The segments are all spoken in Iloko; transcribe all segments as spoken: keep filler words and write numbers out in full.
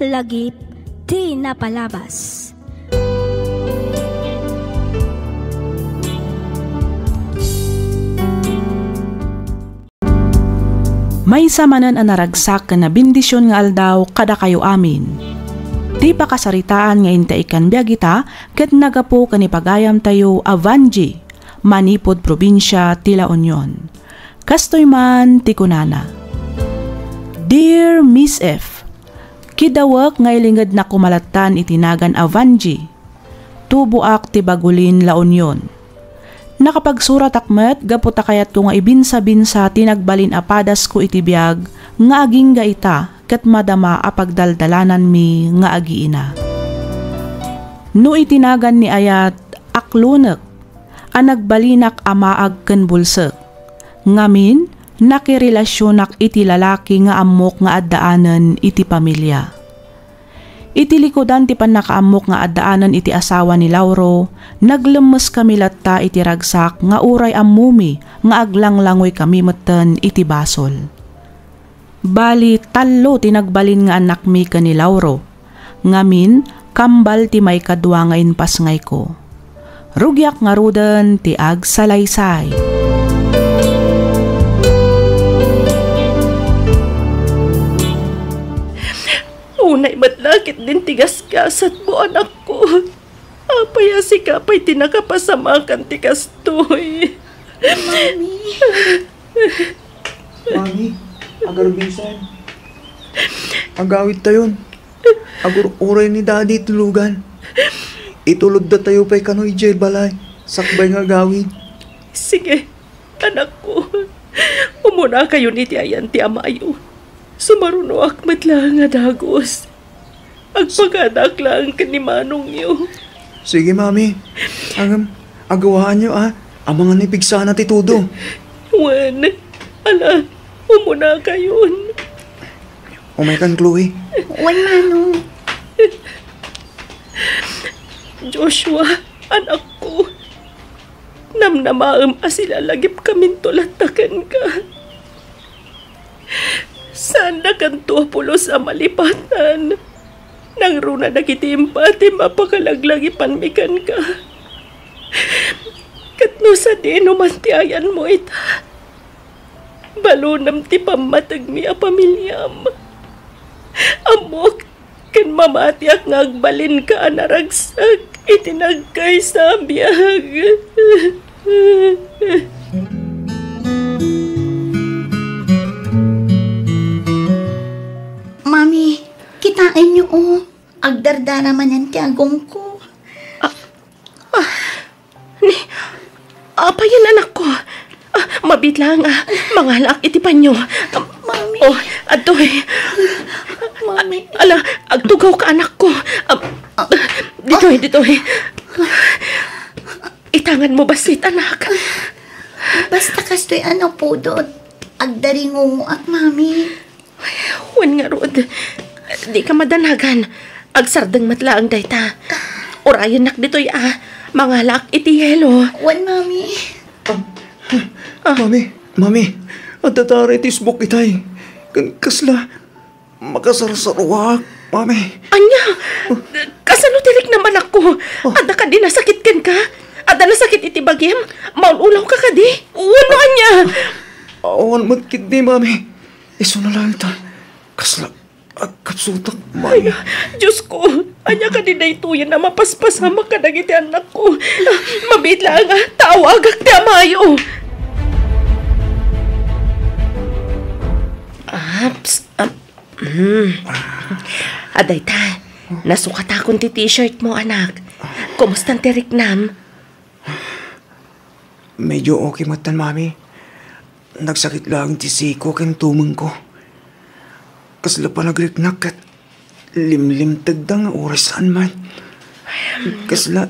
Lagip ti napalabas. Maysa manen a naragsak ken nabendision nga aldaw kadakayo amin. Ti pakasaritaan nga intay ikkan biag ita ket naggapu ken ni pagayamtayo a Vangie, manipud probinsia ti La Union. Kastoy man ti kunana, Dear Miss F, kidawek nga ilingednak koma lattan iti nagan a Vangie. Tuboak ti Bagulin, La Union. Nakapagsuratak met gapu ta kayatko nga ibinsabinsa ti nagbalin a padasko iti biag nga agingga ita ket madama a pagdaldalananmi nga agiina. No iti nagan ni ayat, aklonek a nagbalinak a maag ken bulsek. Ngamin, nakirelasionak iti lalaki nga ammok nga addaanen iti pamilia. Iti likudan ti pannakaammok nga addaanen iti asawa ni Lauro, naglemmeskami latta iti ragsak nga uray ammomi nga aglanglangoykami metten iti basol. Bali, tallo ti nagbalin nga annakmi ken ni Lauro. Ngamin, kambal ti maikadua nga impasngayko. Rugiak ngaruden ti agsalaysay. Unay met la ketdin ti gasgasatmo, anakko. Apay a sika pay ti nakapasamakan ti kastoy? Mami. Mami, agarbisan. Agawidtayon. Agur-uray ni Daddy ti lugan. Itulodda tayo pay kano idiay balay. Sakbay nga agawid. Sige, anakko. Umunakayon iti ayan ti amayo. Sumarunoak met laeng a dagus. Agpakadaak laeng ken ni manongyo. Sige, Mami. Ngem, agawaanyo, a. Amangan ni pigsana ti todo. Wen, ala, umunakayon. Umaykan, Chloe. Wen, Manong. Joshua, anakko. Namnamaem a silalagipkaminto latta kenka. Saandakanto a pulos a malipatan. Nangruna dagiti impatim a pakalaglagipanmi kenka. Ket no sadino man ti ayanmo ita, balonem ti pammategmi a pamiliam. Ammok ken mamatiak nga agbalinka a naragsak iti nagkaysa a biag. Mami, kitaenyo, o. Agdardara manen ti agongko. Ah, ah, ni, apayen, anakko? Ah, mabiit laeng, a. Mangalaak iti panyo. Ah, Mami. O, adtoy. Mami. Ala, agtugawka, anakko. Ah, ditoy, ditoy. Itanganmo bassit, anak. Basta kastoy a napudot. Agdaringungoak, Mami. Wen ngarud, dika madanagan. Agsardeng met laeng dayta. Urayennak ditoy, a. Mangalaak iti yelo. Wen, Mami. Ah, ah. Mami, Mami, adda tara iti isbuk itay. Ken kasla, makasarsaruak, Mami. Ania? Kasano ti riknam, anakko? Oh. Adda kadi nasakit kenka? Adda nasakit iti bagim? Maul-ulawka kadi? Wenno ania? Awan met ketdi, Mami. Isuna laeng ta. Kasla, agkapsutak, Mami. Ay, Diosko, ania kadi daytoyen a mapaspasamak kadagiti annakko? Mabiit laeng, a, ta awagak ti amayo. Aps, ap-, mm. A, dayta, nasukatakon ti t-shirt mo, anak. Kumustan ti riknam? Medyo okay metten, Mami. Nagsakit laeng ti siko ken tumengko. Kasla panagriknak ket limlimtegda nga uray saan met. Kasla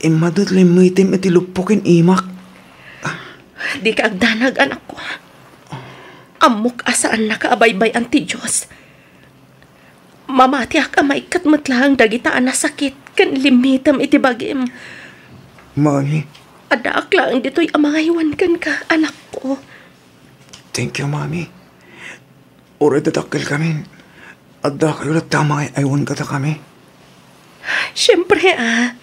immadet limmitem iti luppo ken imak. Dika agdanag, anakko. Ammok a saannaka a baybay-an ti Dios. Mamatiak a maikkat met laeng dagita a nasakit ken limmitem iti bagim. Mami. Addaak laeng ditoy a mangaywan kenka, anakko. Thank you, Mami. Uray dadakkelkamin, Addakayo latta a mangay-aywan kadakami? Siempre a.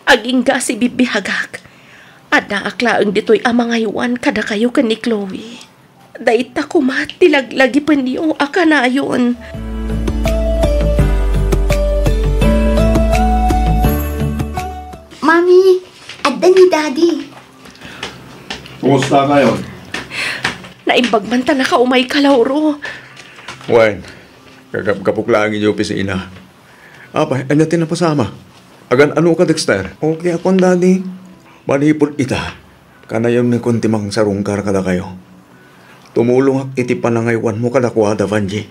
Agingga a sibibiagak. Addaak laeng ditoy a mangaywan kadakayo ken ni Chloe. Dayta koma ti laglagipenyo a kanayon. Mami, adda ni Daddy. Kumusta kayon? Naimbag man ta nakaumayka, Lauro. Wen, gagapgapok laeng idiay opisina. Apay, ania ti napasama? Agan-anoka, Dexter? Okay akon, Daddy. Manipud ita, kanayonmi kon ti mangsarungkar kadakayo. Tumulongak iti panangaywanmo kadakuada, Vangie.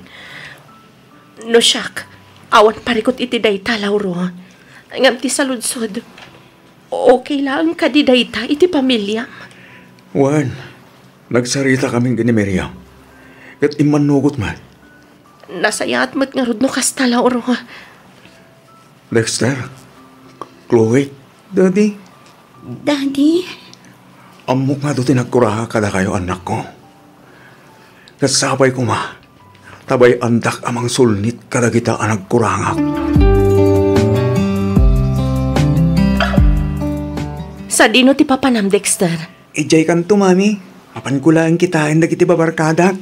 No siak, awan parikut iti dayta, Lauro. Ngem ti saludsod, okay laeng kadi dayta iti pamiliam? Wen, nagsaritakami ken ni Miriam. Ket immannugot met. Nasayaat met ngarud no kasta, Lauro. Dexter, Chloe, Daddy. Daddy? Ammok nga adu ti nagkurangak kadakayo, annakko. Ket sapay koma, ta bay-andak a mangsulnit kadagita a nagkurangak. Sadino ti papanam, Dexter? Idiay kanto, Mami. Apanko laeng kitaen dagiti babarkadak.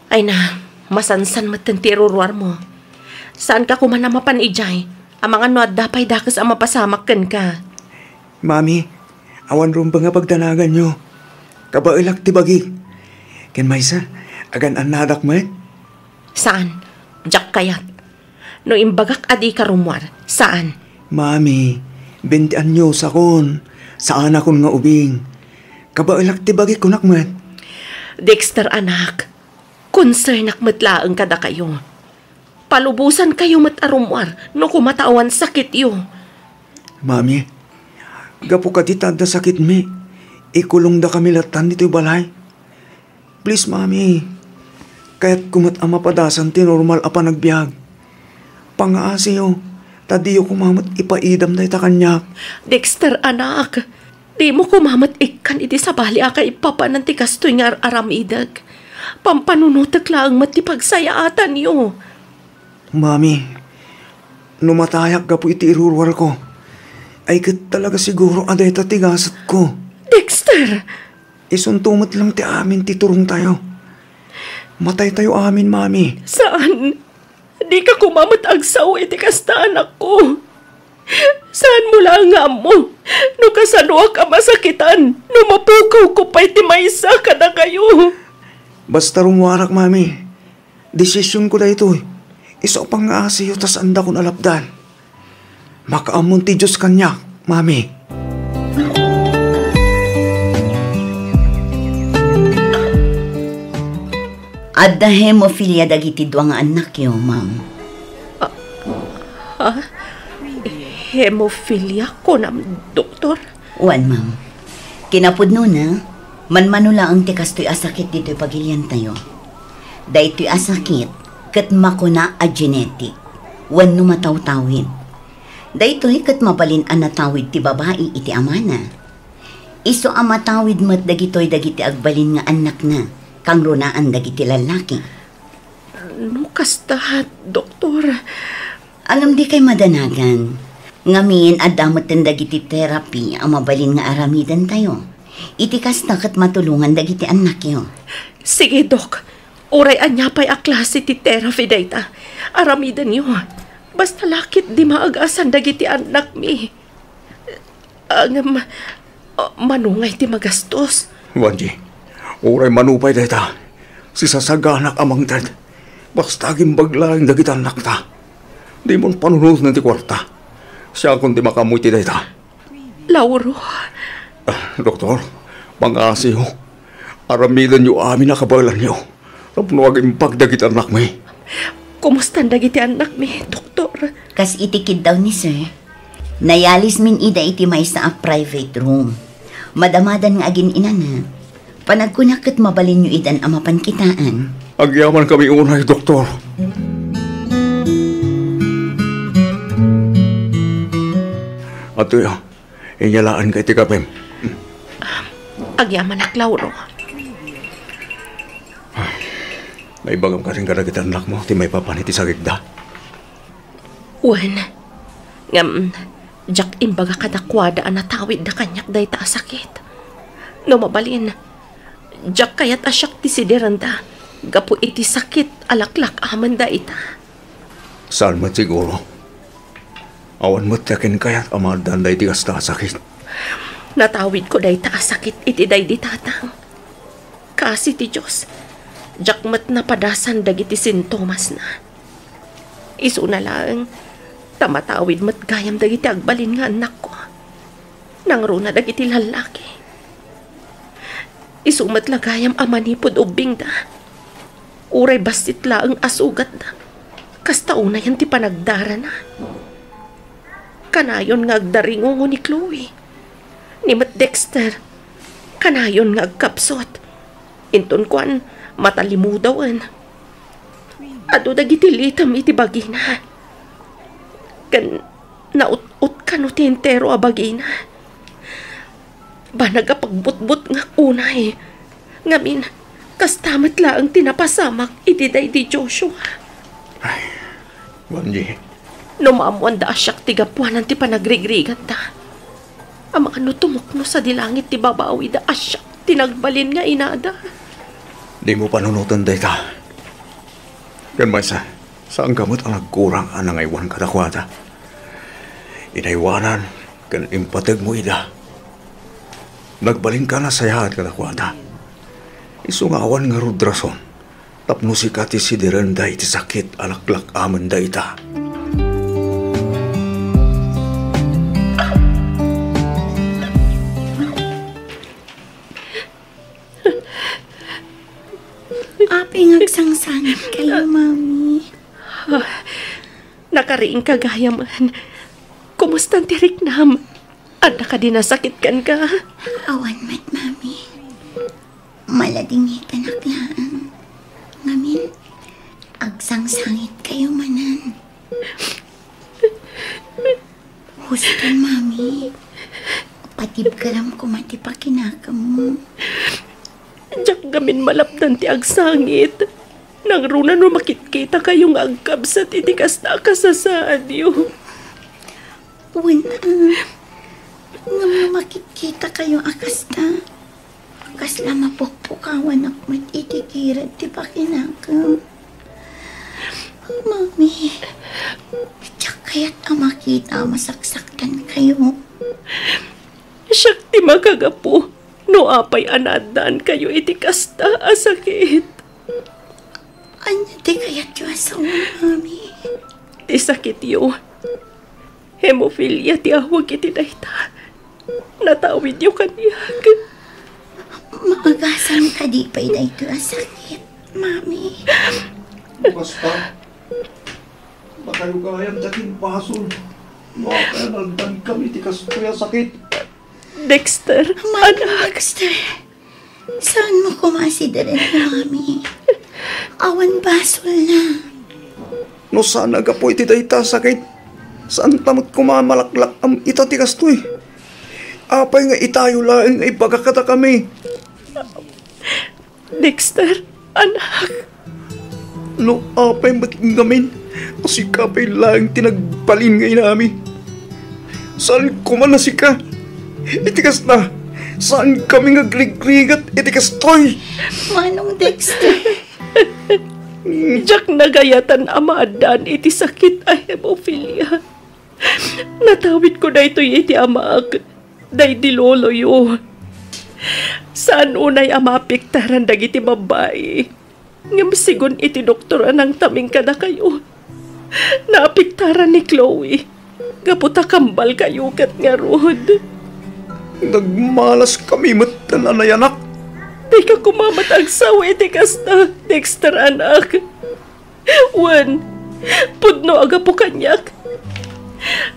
Ay na, masansan metten ti iruruarmo. Saanka koma a mapan idiay, amangan no adda pay dakes a mapasamak kenka. Mami, awan rumbeng a pagdanaganyo. Kabaelak ti bagik. Ken maysa, agan-annadak met. Saan? Diak kayat. No imbagak a dika rummuar, saan? Mami, bente anyosakon. Saanakon nga ubing. Kabaelak ti bagik, kunak met. Dexter, anak, concernak met laeng kadakayo. Palubosankayo met a rummuar no koma ta awan sakityo. Mami, gapu kadi ta adda sakitmi, ikulongdakami lattan ditoy balay. Please, Mami. Kayatko met a mapadasan ti normal a panagbiag. Pangaasiyo, ta diyo koma met ipaidam dayta kaniak. Dexter, anak, dimo koma met ikkan iti sabali a kaipapanan ti kastoy nga ar-aramidek. Pampanunotek laeng met ti pagsayaatanyo. Mami, no matayak gapu iti iruruarko, ay ket talaga siguro a dayta ti gasetko. Dexter! Isunto met lang ti amin ti turongtayo. Mataytayo amin, Mami. Saan? Dika koma met agsao iti kasta, anakko. Saanmo laeng nga ammo no kasanoak a masakitan no mapukawko pay ti maysa kadakayo. Basta rummuarak, Mami. Desisionko daytoy. Isu a pangaasiyo ta saandakon a lapdan. Makaammon ti Dios kaniak, Mami. Adda hemophilia dagiti dua nga annakyo, ma'am. Ah, ha? Hemophilia, kunam, doktor? Wen, ma'am. Kinapudnona, manmano laeng ti kastoy a sakit ditoy pagiliantayo. Daytoy a sakit ket makuna a genetic wenno matawtawid. Daytoy ket mabalin a natawid ti babai iti amana. Isu a matawid met dagitoy dagiti agbalin nga annakna, kangrunaan dagiti lallaki. No kasta, doktor. Ngem dikay madanagan. Ngamin, adda metten dagiti therapy a mabalin nga aramidentayo. Iti kasta ket matulongan dagiti annakyo. Sige, Dok. Uray ania pay a klase ti therapy dayta, aramidenyo. Basta la ketdi maagasan dagiti annakmi. Ngem, ah, mano ngay ti magastos? Vangie, uray mano pay dayta, sisasaganak a mangted. Basta agimbag laeng dagiti annakta. Dimon panunoten ti kuarta. Siakon ti makaammo iti dayta. Lauro. Ah, doktor, pangaasiyo. Aramidenyo amin a kabaelanyo tapno agimbag dagiti annakmi. Kumustan dagiti annakmi, doktor? Kas iti kiddaw ni Sir, nayalismin ida iti maysa a private room. Madamadan nga agin-inana. Panagkunak ket mabalinyo idan a mapan kitaen. Agyamankami unay, doktor. Adtoy, inyalaanka iti kapim. Agyamanak, Lauro. Naibagam kadi kadagiti annakmo ti maipapan iti sakitda? Wen, ngem, diak imbaga kadakuada a natawidda kaniak dayta a sakit. No mabalin, diak kayat a siak ti sidirenda gapu iti sakit a laklak-amenda ita. Saan met siguro. Awan met ti akin kayat a maaddaan daydi kasta a sakit. Natawidko dayta a sakit iti daydi tatang. Kaasi ti Dios, diak met napadasan dagiti sintomasna. Isuna laeng, ta matawid met gayam dagiti agbalin nga annakko. Nangruna dagiti lallaki. Isu met la gayam a manipud ubbingda. Uray bassit laeng a sugatda. Kasta unayen ti panagdarana. Kanayon nga agdaringungo ni Chloe. Ni met Dexter, kanayon nga agkapsut. Inton kuan, matalimudawen. Adu dagiti litem iti bagina. Ken naut-ot kano ti entero a bagina. Banag a pagbutbutngak unay. Ngamin, kasta met laeng ti napasamak iti daydi Joshua. Ay, Wanji. No maammoanda a siak ti gapuanan ti panagrigrigatta. Amangan no tumukno sadi langit ti babawida a siak ti nagbalin nga inada. Dimo panunoten dayta. Ken maysa, saanka met a nagkurang a nangaywan kadakuada. Inaywanan ken impategmo ida. Nagbalinka a nasayaat kadakuada. Isu nga awan ngarud rason tapno sika ti sidirenda iti sakit a laklak-amenda ita. Apay nga agsangsangit kayo, Mami? Ah, nakariingka gayamen. Kumusta ti riknam? Adda kadi nasakit kenka? Awan met, Mami. Maladingitanak laeng. Ngamin, agsangsangit kayo manen. Husto, Mami. Patibkaram koma ti pakinakemmo. Diak ngamin malapdan ti agsangit. Nangruna no makitkita kayo nga agkabsat iti kasta a kasasaadyo. Wen, ah, ngem no makitkita kayo a kasta, kasla mapukpukawanak met iti gilid ti pakinakem. Mami, diak kayat a makita a masaksaktan kayo. Siak ti makagapu no apay a naaddaan kayo iti kasta a sakit. Ania ti kayatyo a sawen, Mami? Ti sakityo. Hemophilia ti awag iti dayta. Natawidyo kaniak. Maagasan kadi pay daytoy a sakit, Mami? Basta, dakayo gayam ti agimbasol. No apay a naaddaankami iti kastoy a sakit. Dexter, Mami, anak. Dexter. Saanmo koma a sideren ni Mami? Awan basolna. No saan a gapu iti dayta a sakit, saanta met koma a malaklak-am ita ti kastoy. Apay nga itayo laeng nga ibaga kadakami? Dexter, anak. No apay met ngamin a sika pay laeng ti nagbalin nga inami. Saan koma a sika. Iti kasta, saankami nga agrigrigat iti kastoy. Manong Dexter. Diak nagayatan a maaddaan iti sakit a hemophilia. Natawidko daytoy iti amaak, daydi loloyo. Saan unay a maapektaran dagiti babbai. Ngem sigun iti doktor a nangtaming kadakayo, naapektaran ni Chloe gapu ta kambalkayo ket ngarud. Nagmalaskami metten a nayanak. Dika koma met agsaw iti kasta, Dexter, anak. Wen, pudno a gapu kaniak.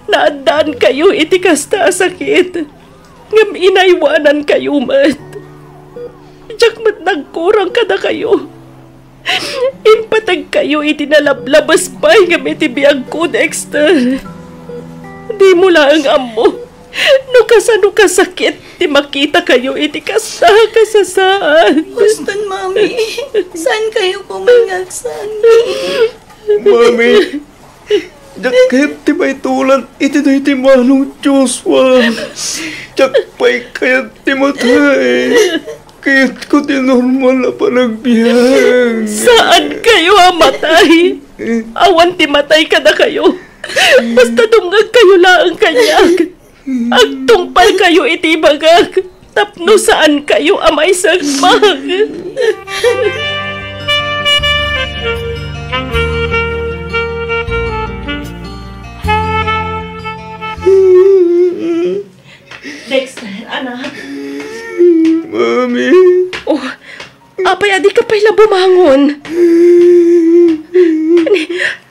Naaddaankayo iti kasta a sakit, ngem inaywanankayo met. Diak met nagkurang kadakayo. Impategkayo iti nalablabes pay ngem iti biagko, Dexter. Dimo laeng ammo no kasano kasakit ti makitakayo iti kasta a kasasaan. Huston, Mami. Saan kayo kuman nga agsangit? Mami, diak kayat ti maitulan iti daytoy manong Joshua. Diak pay kayat ti matay. Kayatko ti normal a panagbiag. Saan kayo a matay? Awan ti matay kadakayo. Basta dumngeg kayo laeng kaniak. Agtungpal kayo iti ibagak tapno saan kayo a maisagmak. Dexter, anak. Mami. Oh, apay a di ka pay la bumangon? Ni,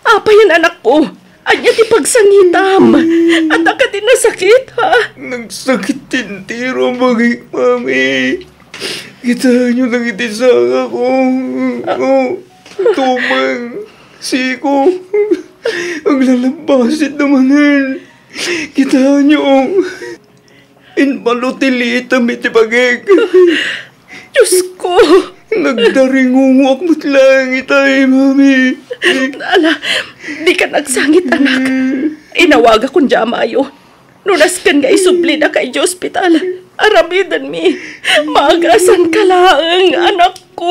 apay yan, anak ko? Ania ti pagsangitam? Adda ka ti nasakit, ha? Nagsakit ti entero a bagik, Mami. Kitaenyo dagiti sangako. Oh, tumeng, siko. Aglalabbasit da manen. Kitaenyo. Imbalo ti liitem iti bagik. Diyos ko! Nagdaringungoak met laeng itay, Mami. Ala, di ka nagsangit, anak. Inawagakon di amayo. No nasken nga isublidaka iti ospital, aramidenmi. Maagasanka laeng, anakko.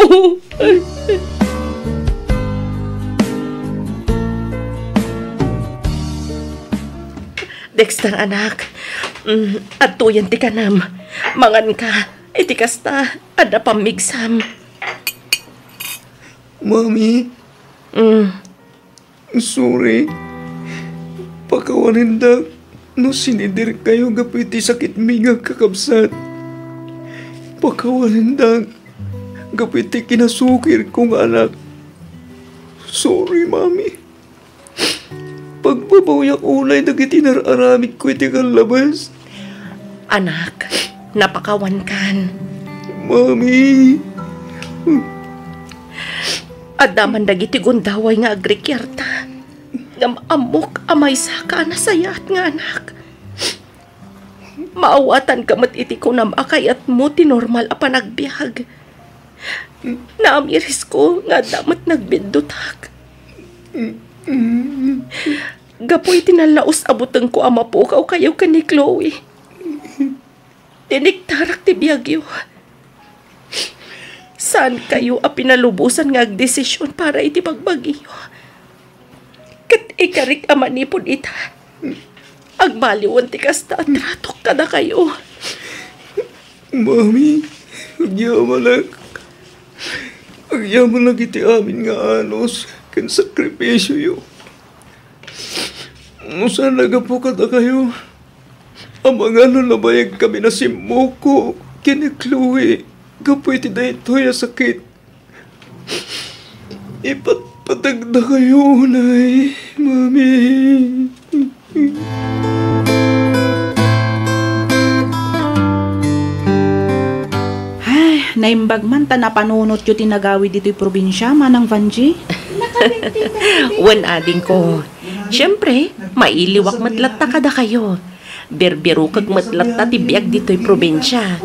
Dexter, anak, mm, adtoyen ti kanem. Manganka. Iti kasta, adda pammigsam. Mami. Mm. Sorry. Pakawanendak no siniderkayo gapu iti sakitmi nga agkakabsat. Pakawanendak gapu iti kinasukirko nga anak. Sorry, Mami. Pagbabawiak unay dagiti nar-aramidko iti kallabes. Anak, napakawankan. Mami. Adda man dagiti gundaway nga agrikiarta. Ngem ammok a maysaka a nasayaat nga anak. Maawatanka met iti kunam a kayatmo ti normal a panagbiag. Naamirisko nga adda met nagbiddutak. Gapu iti nallaus a butengko a mapukaw kayo ken ni Chloe. Tiniktarak ti biagyo. Saan kayo a pinalubosan nga agdesisyon para iti bagbagiyo. Ket ikarik a manipud ita, agbaliwen ti kasta a tratok kadakayo. Mami, agyamanak. Agyamanak iti amin nga anus ken sakripisioyo. No saan a gapu kadakayo, amangan no nabayagkami a simmoko ken ni Chloe gapu iti daytoy a sakit. Ipatpatagdakayo unay, Mami. Ay, naimbag man ta napanunotyo ti nagawid ditoy probinsia, Manang Vangie. Wen, adingko. Siempre, mailiwak met latta kadakayo. Birbirokek met latta ti biag ditoy probinsia.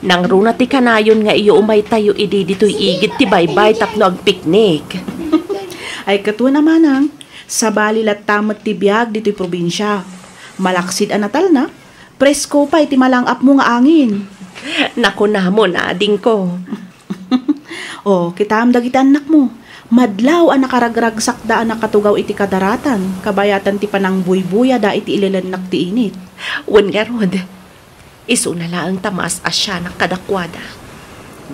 Nangruna ti kanayon nga iyo umaytayo idi ditoy igid ti baybay tapno agpiknik. Ay, ket wen a, Manang, sabali latta met ti biag ditoy probinsia. Malaksid a natalna, presko pay ti malang-apmo nga angin. Nakunamon, adingko. O, kitaem dagiti annakmo. Madlaw a nakaragragsakda a nakatugaw iti kadaratan, kabayatan ti panangbuybuyada iti ilelennak ti init. Wen ngarud, isuna laeng ta maas-asianak kadakuada.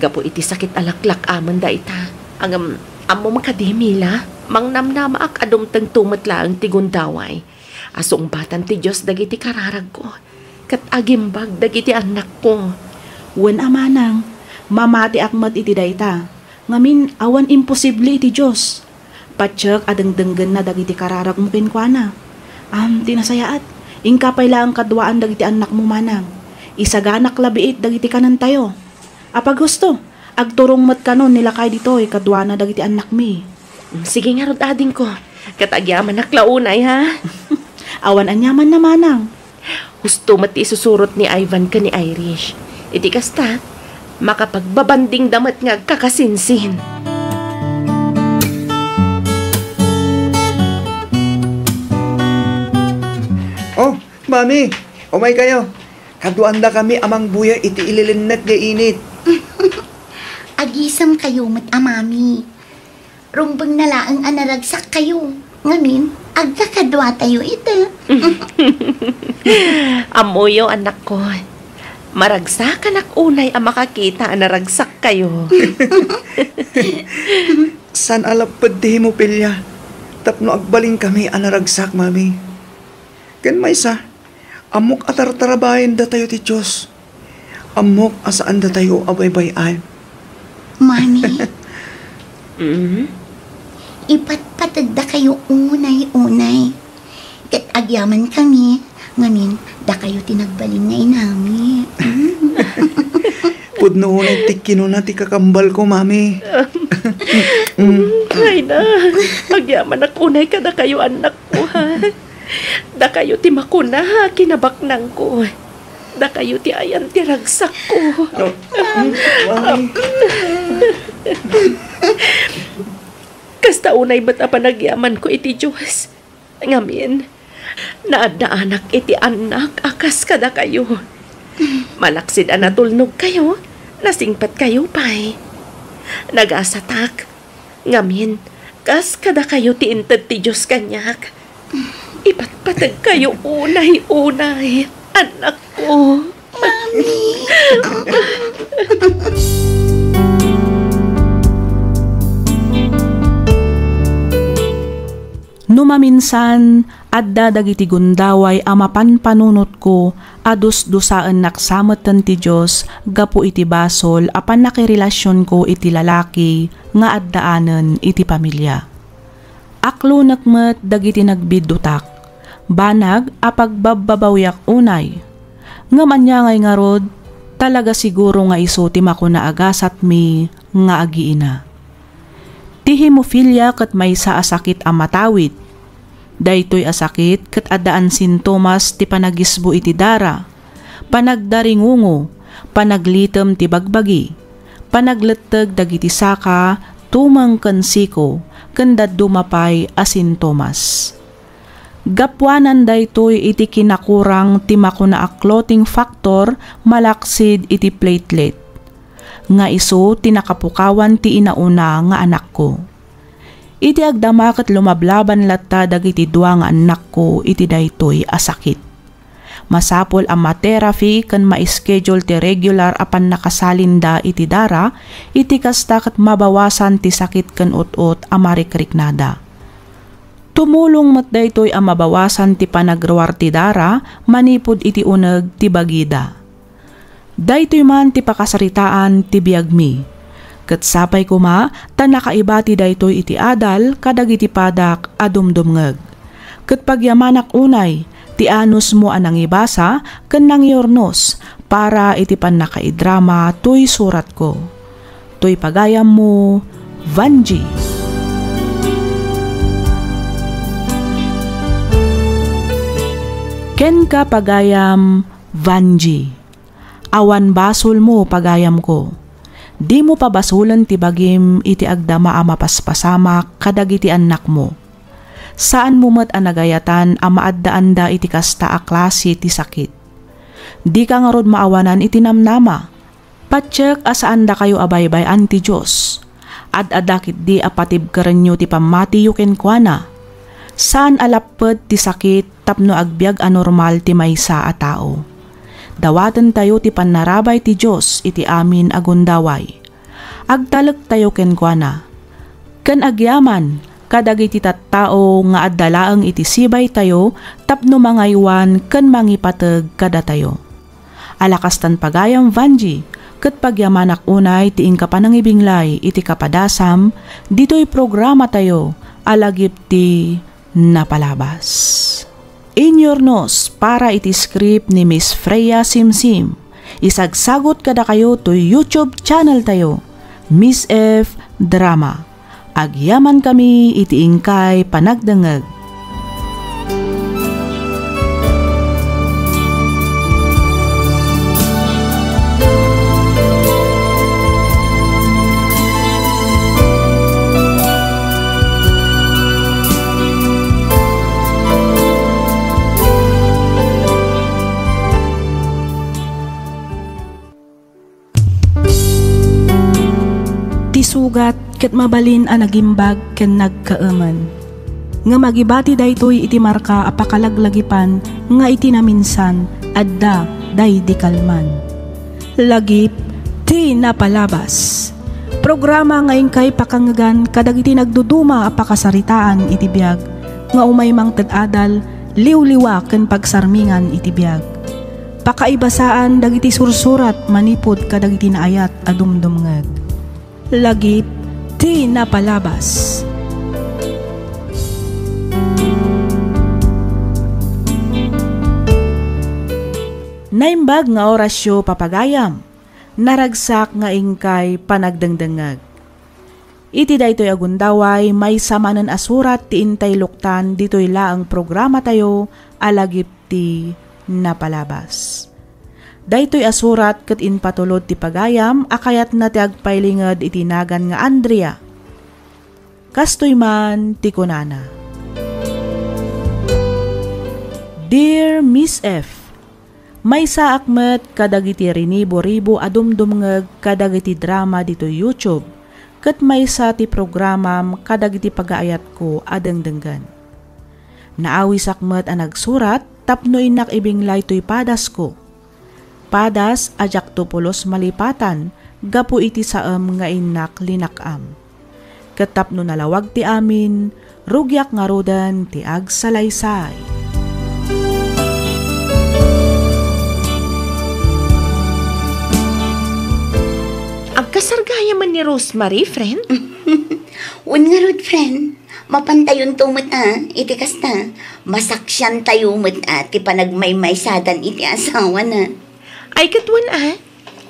Gapu iti sakit a laklak-amenda ita. Ngem, ammom kadi, Mila, mangnamnamaak a dumtengto met laeng ti gundaway. A sungbatan ti Dios dagiti kararagko, ket agimbag dagiti annakko. Wen a, Manang, mamatiak met iti dayta. Ngamin, awan imposible iti Dios. Patiek a dengdenggenna dagiti kararagmo kenkuana. Am, ti nasayaat, inka pay laeng kaduaan dagiti annakmo, Manang. Isaganak labiit dagiti kanentayo. Apaghusto, agturong met kanon ni lakay ditoy kaduana dagiti annakmi. Mm, sige ngarud, adingko. Ket agyamanak la unay, ha? Awan aniamanna, Manang. Husto met ti isusurot ni Ivan ken ni Irish. Iti kasta, makapagbabandingda met nga agkakasinsin. Oh, Mami, umaykayo. Kaduaandakami a mangbuya iti ililinnet nga init. Agisemkayo met a Mami. Rumbengna laeng a naragsakkayo. Ngamin, agkakaduatayo ita. Ammoyo, anakko. Maragsakanak unay a makakita a naragsakkayo. Saan a lapped ti hemophilia tapno agbalinkami a naragsak, Mami. Ken maysa, ammok a tartarabaen datayo ti Dios. Ammok a saan datayo a baybay-an. Mami, Mm? Ipatpategdakayo unay-unay. Ket agyamankami, ngamin, dakayo ti nagbalin nga inami. Mm. Pudno unay ti kinuna ti kakambalko, Mami. Mm. Ay na, agyamanak unay kadakayo, annakko, ha? Dakayo ti makuna, kinabaknangko. Dakayo ti ayan ti ragsakko. No. Mami. Kasta unay met a panagyamanko iti Dios. Ngamin, naaddaanak iti annak a kas kadakayo. Malaksid a natulnogkayo, nasingpetkayo pay. Nagasatak, ngamin, kas kadakayo ti inted ti Dios kaniak. Ipatpategkayo unay-unay, annakko. Mami. No maminsan, adda dagiti gundaway a mapanpanunotko a dusdusaennak sa metten ti Dios gapu iti basol a pannakirelasionko iti lalaki nga addaanen iti pamilia. Aklonek met dagiti nagbiddutak, banag a pagbabbabawiak unay. Ngem ania ngay ngarud, talaga siguro nga isu ti makuna a gasatmi nga agiina. Ti hemophilia ket maysa a sakit a matawid. Daytoy a sakit ket addaan sintomas ti panagisbo iti dara, panagdaringungo, panaglitem ti bagbagi, panagletteg dagiti saka, tumeng ken siko, ken dadduma pay a sintomas. Gapuanan daytoy iti kinakurang ti makuna a clotting factor malaksid iti platelet, nga isu ti nakapukawan ti inauna nga anakko. Iti agdama ket lumablaban latta dagiti dua nga annakko iti daytoy a sakit. Masapul a ma-therapy ken ma-schedule ti regular a pannakasalinda iti dara, iti kasta ket mabawasan ti sakit ken ut-ot a marikriknada. Tumulong met daytoy a mabawasan ti panagruar ti dara manipud iti uneg ti bagida. Daytoy man ti pakasaritaan ti biagmi. Ket sapay koma ta nakaibati daytoy iti adal kadagiti padak a dumdumngeg. Ket pagyamanak unay ti anusmo a nangibasa ken nangiurnos para iti pannakaidrama toy suratko. Toy pagayammo, Vanji. Kenka, pagayam, Vanji. Awan basolmo, pagayamko. Dimo pabasolen ti bagim iti agdama a mapaspasamak kadagiti annakmo. Saanmo met a nagayatan a maaddaanda iti kasta a klase ti sakit. Dika ngarud maawanan iti namnama. Patiek a saandakayo a baybay-an ti Dios. Ad-adda ketdi a patibkerenyo ti pammatiyo kenkuana. Saan a lapped ti sakit tapno agbiag a normal ti maysa a tao. Dawatentayo ti pannarabay ti Dios iti amin a gundaway. Agtalektayo kenkuana. Ken agyaman kadagiti tattao nga adda laeng iti sibaytayo tapno mangaywan ken mangipateg kadatayo. Ala kastan, pagayam Vanji, ket pagyamanak unay ti inka panangibinglay iti kapadasam ditoy programatayo a Lagip ti Napalabas. Inyurnos para iti script ni Miss Freya Simsim. Isagsagut kadakayo toy YouTube channel tayo, Miss F Drama. Agyamankami iti inkay panagdengngeg. ket mabalin a nagimbag ken nagkaemen. Ngem agibati daytoy iti marka a pakalaglagipan nga iti naminsan, adda daydi kalman. Lagip ti napalabas. Programa nga inkay pakangngegan kadagiti nagduduma a pakasaritaan iti biag nga umay mangted adal, liwliwa ken pagsarmingan iti biag. Pakaibasaan dagiti sursurat manipud kadagiti naayat a dumdumngeg. Lagip ti napalabas. Naimbag nga orasyo, papagayam. Naragsak nga inkay panagdengdengngeg. Iti daytoy a gundaway, maysa manen a surat ti intay luktan ditoy laeng programatayo a Lagip ti Napalabas. Daytoy a surat ket impatulod ti pagayam a kayatna ti agpailinged iti nagan nga Andrea. Kastoy man ti kunana, Dear Miss F, maysaak met kadagiti rinibo-ribo a dumdumngeg kadagiti drama ditoy YouTube, ket maysa ti programam kadagiti pagaayatko a dengdenggen. Naawisak met a nagsurat tapno innak ibinglay toy padasko. Padas a diakto pulos malipatan gapu iti saem nga innak linak-am. Ket tapno nalawag ti amin, rugiak ngaruden ti agsalaysay. Agkasar gayamen ni Rosemary, friend? Wen ngarud, friend. Mapantayonto met a, iti kasta, masaksiantayo met a ti panagmaymaysadan iti asawana. Ay, ket wen a,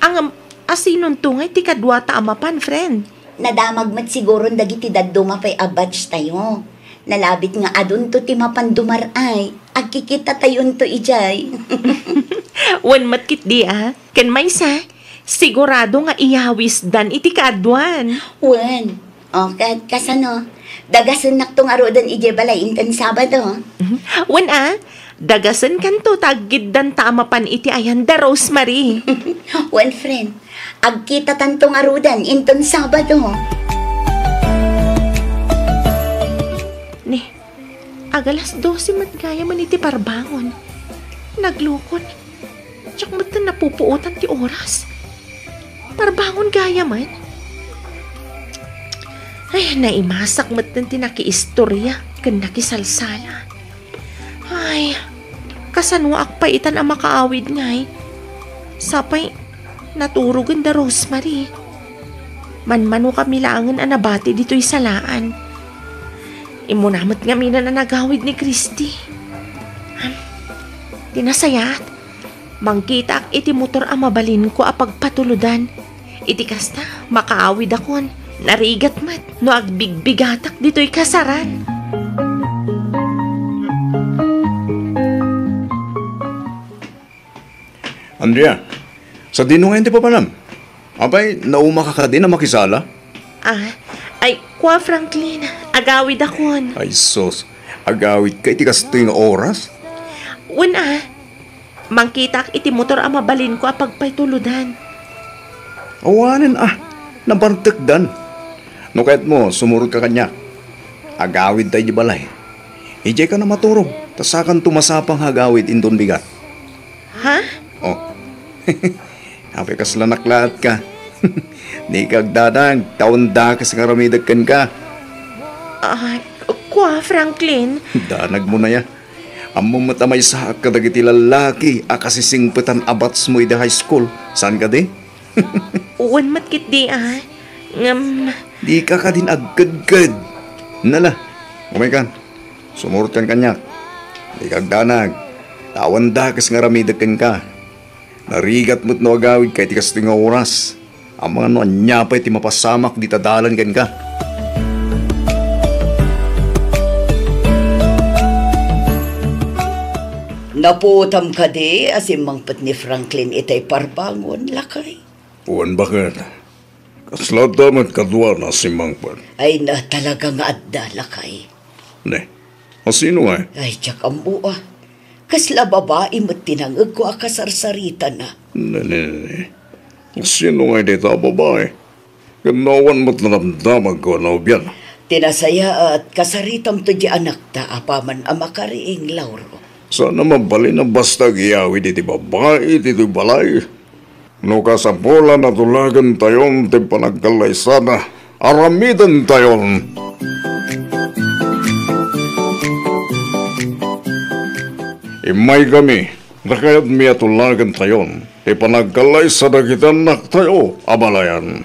ngem, asinonto ngay ti kaduata a mapan, friend? Nadamag met siguron dagiti dadduma pay a batch tayo. Nalabit nga adunto ti mapan dumar-ay. Agkikitatayonto idiay. Wen met ketdi a, ken maysa, sigurado nga iyawisdan iti kaaduan. Wen. O, ket kasano? Dagasennakto ngaruden idiay balay inton Sabado. Mhm. Wen a, dagasenkanto ta aggiddanta a mapan iti ayan da Rosemary. Wen, friend. Agkitatanto ngaruden inton Sabado. Ni, agalas dose met gayamen iti parbangon. Naglukon. Diak metten napupuotan ti oras. Parbangon gayamen. Ay, naimasak metten ti nakiistoria ken nakisalsala. Ay, kasanoak pay itan a makaawid ngay? Sapay, naturogen da Rosemary. Manmanokami laengen a nabati ditoy salaan. Immuna met ngaminen a nagawid ni Christy. Ham, ti nasayaat, mangkitaak iti motor a mabalinko a pagpatulodan. Iti kasta, makaawidakon. Narigat met no agbigbigatak ditoy kasaran. Andrea, sadino ngayon ti papanam? Apay, naumaka kadin a makisala? Ah, ay, kua, Franklin, agawidakon. Ay, sus, agawidka iti kastoy nga oras? Wen a, mangkitaak iti motor a mabalinko a pagpatulodan. Awanen a, nabartekdan. No kayatmo, sumurotka kaniak. Agawidta idiay balay. Idiayka a maturog, ta sakanto masapa nga agawid inton bigat. Ha? Oh. Apay, kasla naklaatka. Dika agdanag, ta awan dakes nga aramidek kenka. Ah, kua, Franklin? Danagmo na ya. Ammom met a maysaak kadagiti lallaki a kasisingpetan a batchmo idi high school. Saan kadi? Wen met ketdi a. Ngem, dika kadin agkedked. Nala, umaykan. Sumurotkan kaniak. Dika agdanag. Ta awan dakes nga aramidek kenka. Narigat met no agawidka iti kastoy nga oras. Amangan no ania pay ti mapasamak dita dalan kenka. Napuotam kadi a simmangpet ni Franklin itay parbangon, lakay? Wen, baket. Kasla adda met kaduana a simmangpet. Ay na, talaga nga adda, lakay. Ne, asino ngay? Ay, diak ammo a. Kasla babai met ti nangegko a kasarsaritana. Ne, ne, ne, ne. Asino ngay dayta a babai? Ken no awan met nadamdamagko a nobiana. Ti nasayaat, kasaritam to di anakta apaman a makariing, Lauro. Saan a mabalin a basta agyawid iti babai iti balay. No kasapulan a tulagentayon ti panagkallaysada, aramidentayon. Immaykami, ta kayatmi a tulagentayon ti panagkallaysa dagiti annaktayo a balayan.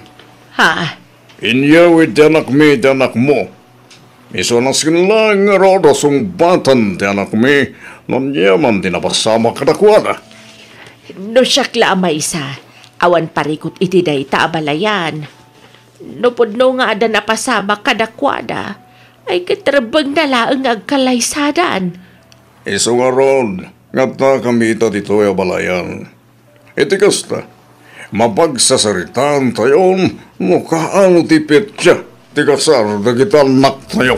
Ha? Inyawid ti anakmi iti anakmo. Isu a nasken laeng ngarud a sungbatan ti anakmi no ania man ti napasamak kadakuada. No siak la a maysa, awan parikut iti dayta a balayan. No pudno nga adda napasamak kadakuada, ay ket rebbengna laeng nga agkallaysadan. Isu ngarud, nga adda kami ita ditoy a balayan. Iti kasta, mapagsasaritaantayon no kaano ti petsa ti kasar dagiti annaktayo.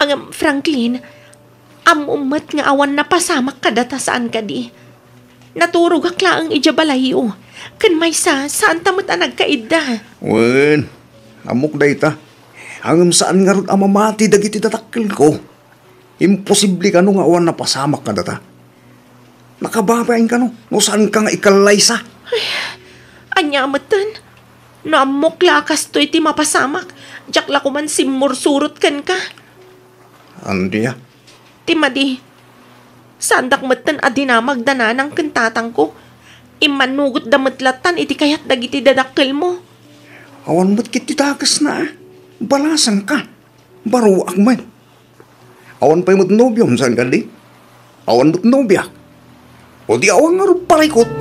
Ngem, Franklin, ammom met nga awan napasamak kadata, saan kadi? Naturogak laeng idiay balayyo. Ken maysa, saanta met a nagkaidda. Wen, ammok dayta. Ngem saan ngarud a mamati dagiti dadakkelko. Imposible kano nga awan napasamak kadata. Nakababain kano no saanka nga ikallaysa. Ay, ania metten? No ammok la a kastoy ti mapasamak, diak la koman simmursurot kenka. Andrea. Ti madi, saandak metten a dinamag da nanang ken tatangko. Immannugotda met lattan iti kayat dagiti dadakkelmo. Awan met ketdi dakesna. Balasanka. Baruak met. Awan pay met nobiom, saan kadi? Awan met nobiak. O di awan ngarud parikut.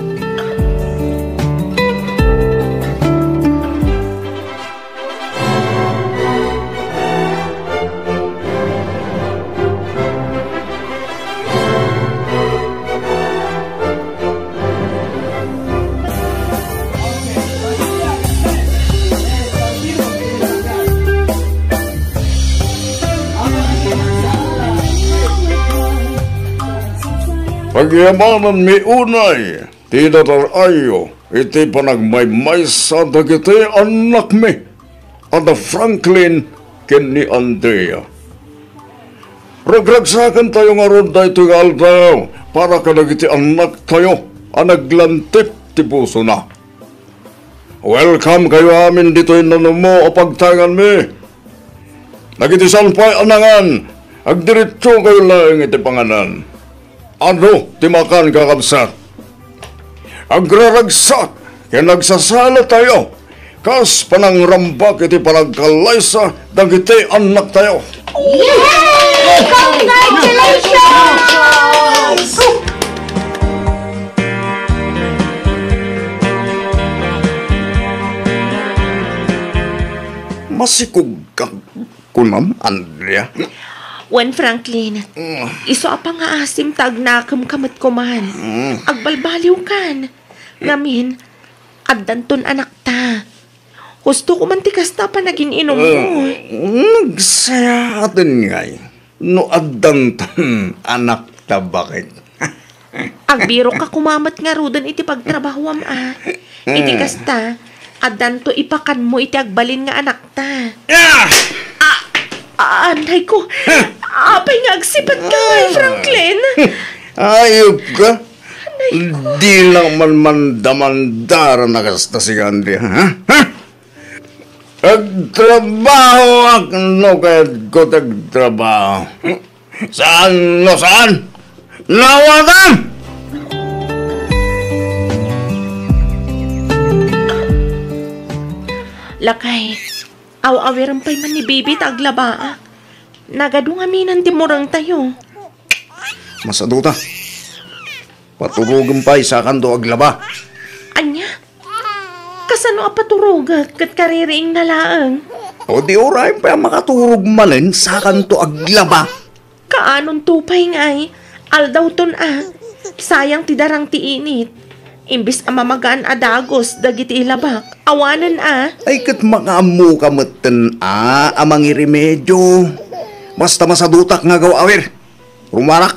Pagyamananmi unay ti dadar-ayyo iti panagmaymaysa dagiti annakmi a da Franklin ken ni Andrea. Ragragsakentayo ngarud daytoy nga aldaw para kadagiti annaktayo a naglantip ti pusona. Welcome kayo amin ditoy nanumo a pagtaenganmi. Dagiti saan pay a nangan, agdiretso kayo laeng iti panganan. Adu ti makan, kakabsat. Agraragsak ken agsasala tayo kas panangrambak iti panagkallaysa dagiti annaktayo. Yay! Congratulations! Masikog ka, kunam, Andrea? Wen, Franklin, mm, isu a pangaasim ta agnakemka met koman. Mm. Agbalbaliwkan. Ngamin, addanton anakta. Husto koman ti kasta a panagin-inummo. Mm, nagsayaaten ngay no addanton anakta, baket. Agbirokka koma met ngaruden iti pagtrabahoam a. Iti kasta, addanto ipakanmo iti agbalin nga anakta. Ah! Ah, ah, anay ko. Apay nga agsipatka ngay, Franklin? Ayop ka. Anay ko. Di lang man mandamandara na kasta si Andrea, ha? Ha? Agtrabahoak no kayatko ti agtrabaho. Saan no saan? Nawatam! Lakay, aw-awiren pay man ni Bibi ta aglabaak. Nagadu ngamin ti murengtayo. Masaduta. Paturogem pay, sakanto aglaba. Ania? Kasano a paturogek ket kaririingna laeng? O di uray pay a makaturog manen, sakanto aglaba. Kaanonto pay ngay? Aldawton a. Sayang ti darang ti init. Imbes a mamagaan a dagus dagiti ilabak, awanen a. Ay, ket makaammoka metten a, a mangiremedio. Basta masadutak nga agaw-awir. Rumarak.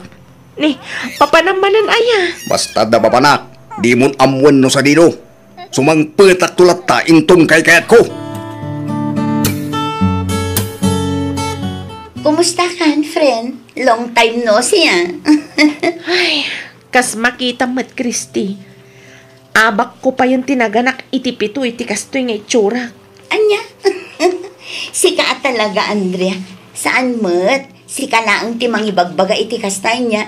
Ni, papanam manen aya? Basta adda papanak, dimon ammoen no sadino. Sumangpetakto latta inton kaykayatko. Kumusta kan, friend? Long time no see, ah. Ay, kas makitam met, Christy. Abakko payen ti naganak iti pito iti kastoy nga itsurak. Ania? Sika a talaga, Andrea. Saan met? Sika laeng ti mangibagbaga iti kasta, ania?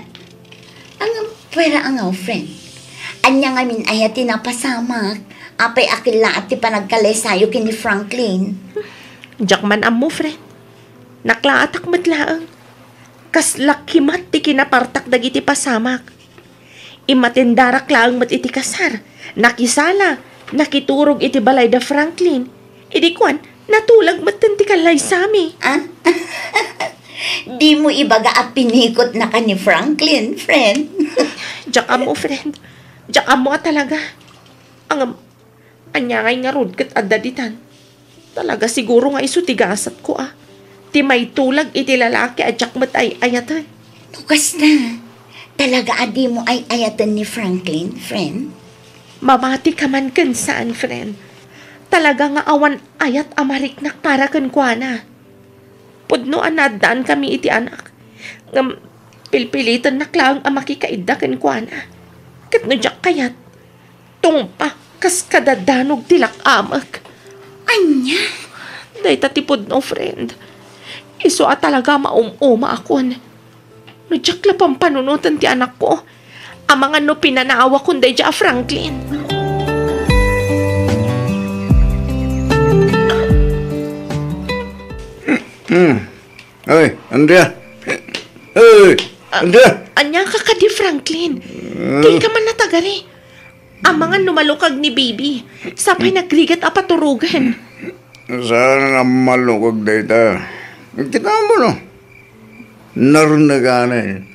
Ngem, puera a nga, friend. Ania ngamin aya ti napasamak? Apay a kellaat ti panagkallaysayo ken ni Franklin? Diak man ammo, friend. Naklaatak met laeng. Kasla kimat ti kinapartak dagiti pasamak. Immatendarak laeng met iti kasar. Nakisala, nakiturog iti balay da Franklin. Idi kuan, natulag metten ti kallaysami. Ah? Dimo ibaga a pinikotnaka ni Franklin, friend? Diak ammo, friend. Diak ammo a talaga. Ngem, ania ngay ngarud ket adda ditan? Talaga siguro nga isu ti gasatko, a. Ti maitulag iti lalaki a diak met ay-ayaten. No kasta, talaga a dimo ay-ayaten ni Franklin, friend? Mamatika man ken saan, friend. Talaga nga awan ayat a mariknak para kenkuana. Pudno a naaddaankami iti anak. Ngem pilpilitennak laeng a makikaidda kenkuana. Ket no diak kayat, tungpa kas kadadanog ti lak-amek. Ania? Dayta ti pudno, friend. Isu a talaga maum-umaakon. No diak la pampanunoten ti anakko, amangan no pinanaawakon daydiay a Franklin. Hmm. Ay, Andrea. Ay, Andrea. Ania ka kadi, Franklin? Hmm. Dika man natagari. Amangan no malukag ni Baby. Sapay nagrigat a paturogen. Saan nga malukag dayta? Kita mo, no? Narneganen.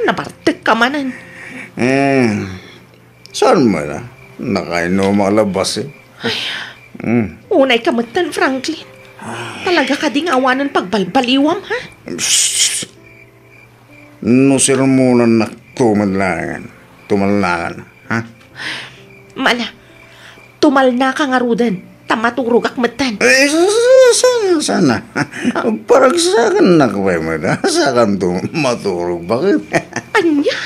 Nabartek ka manen. Eh, saan man, ah? Nakainom a labas, eh. Ay. Hmm. Unay ka metten, Franklin. Talaga kadi nga awanen pagbalbaliwam, ha? Psst. No sermonannakto met laengen, tumalnakan, ha? Mana, tumalnaka ngaruden, ta maturogak metten. Eh, sa-, sa-, sa-, sana. Paragsakannak pay met, ha? Sakanto maturog, bakit? Ania?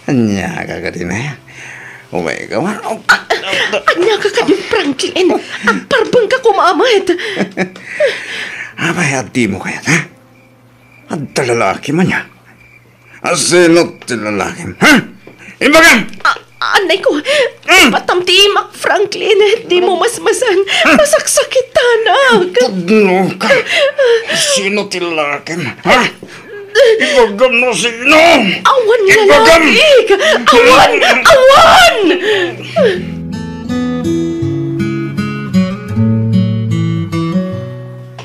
Ania ka kadin, ha? Umay ka man. Ania ka kadin, Franklin? Agparbeng ka koma met. Apay, adda mo kayat, ha? Adda lalaki man ya. Asino ti lalaki? Ha? Ibagam! A-, anay ko, hmm. Ipatam ti imak, Franklin. Di mo masmasan. Hmm. Masaksakitanak. Pudno ka. Sino ti lalaki? Ha? Ibagam no sino? Awan lalaki. Awan! Awan!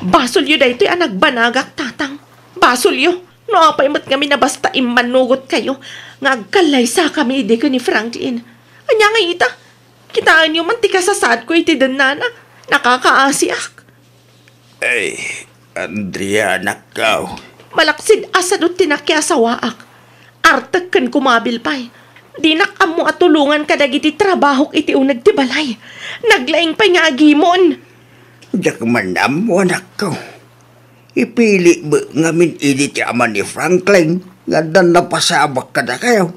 Basolyo daytoy a nagbanagak, Tatang. Basolyo. No apay met ngamin a basta immannugotkayo nga agkallaysakami idi ken ni Franklin. Ania ngay ita? Kitaenyo man ti kasasaadko iti dennana. Nakakaasiak. Ay, Andrea, anakko. Malaksid a sadut ti nakiasawaak. Artek ken kumabil pay. Dinak ammo a tulongan kadagiti trabahok iti uneg ti balay. Naglaing pay nga agimon. Diak man ammo, anakko. Ipili met ngamin idi ti ama ni Franklin nga adda napasamak kadakayo.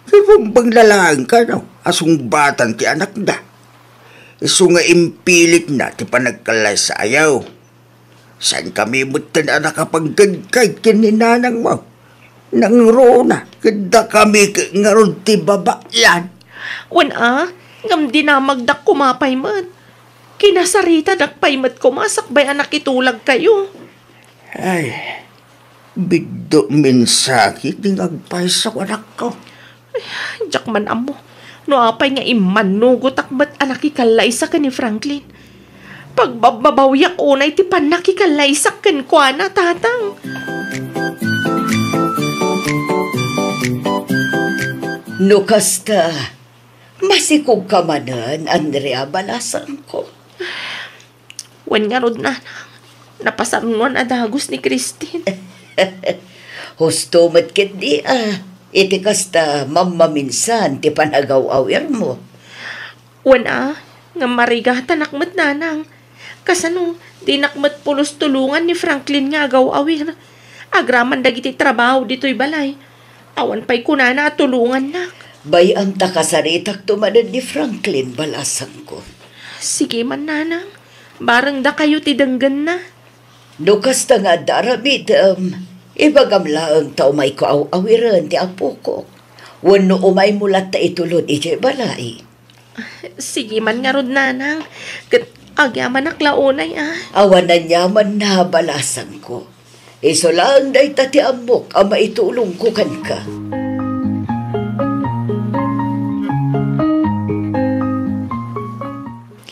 Ibumbeng la laeng kano a sungbatan ti anakda. Isu nga impilitna ti panagkallaysaayo. Saankami metten a nakapagkaydkay ken ni nanangmo. Nangruna, ket dakami ket ngarud ti babayan. Wen a, ngem dinamagdak koma pay met. Kinasaritadak pay met koma sakbay a nakitulagkayo. Ay, biddo mensahek ti nga agpayso, anakko. Ay, diak man ammo no apay nga immannugotak met a nakikallaysa ken ni Franklin. Pagbabbabawiak unay ti pannakikallaysak kenkuana, Tatang. No kasta, masikogka manen, Andrea, balasangko. Wen ngarud, nanang, napasarunoan a dagus ni Christine. Husto met ketdi a, iti kasta mammaminsan ti panagaw-awirmo. Wen a, ngem marigatanak met, nanang. Kasano, dinak met pulos tulongan ni Franklin nga agaw-awir. Agraman dagiti trabaho ditoy balay. Awan pay kunana a tulongannak. Bay-am ta kasaritakto manen ni Franklin, balasangko. Sige man, nanang. Bareng dakayo ti denggenna. No kasta nga adda aramidem, ibagam laeng ta umayko aw-awiren ti apokok. Wenno umaymo latta itulod idiay balay. Sige man ngarud, nanang. Ket agyamanak la unay a. Awan aniamanna, balasangko. Isu laeng dayta ti ammok a maitulongko kenka.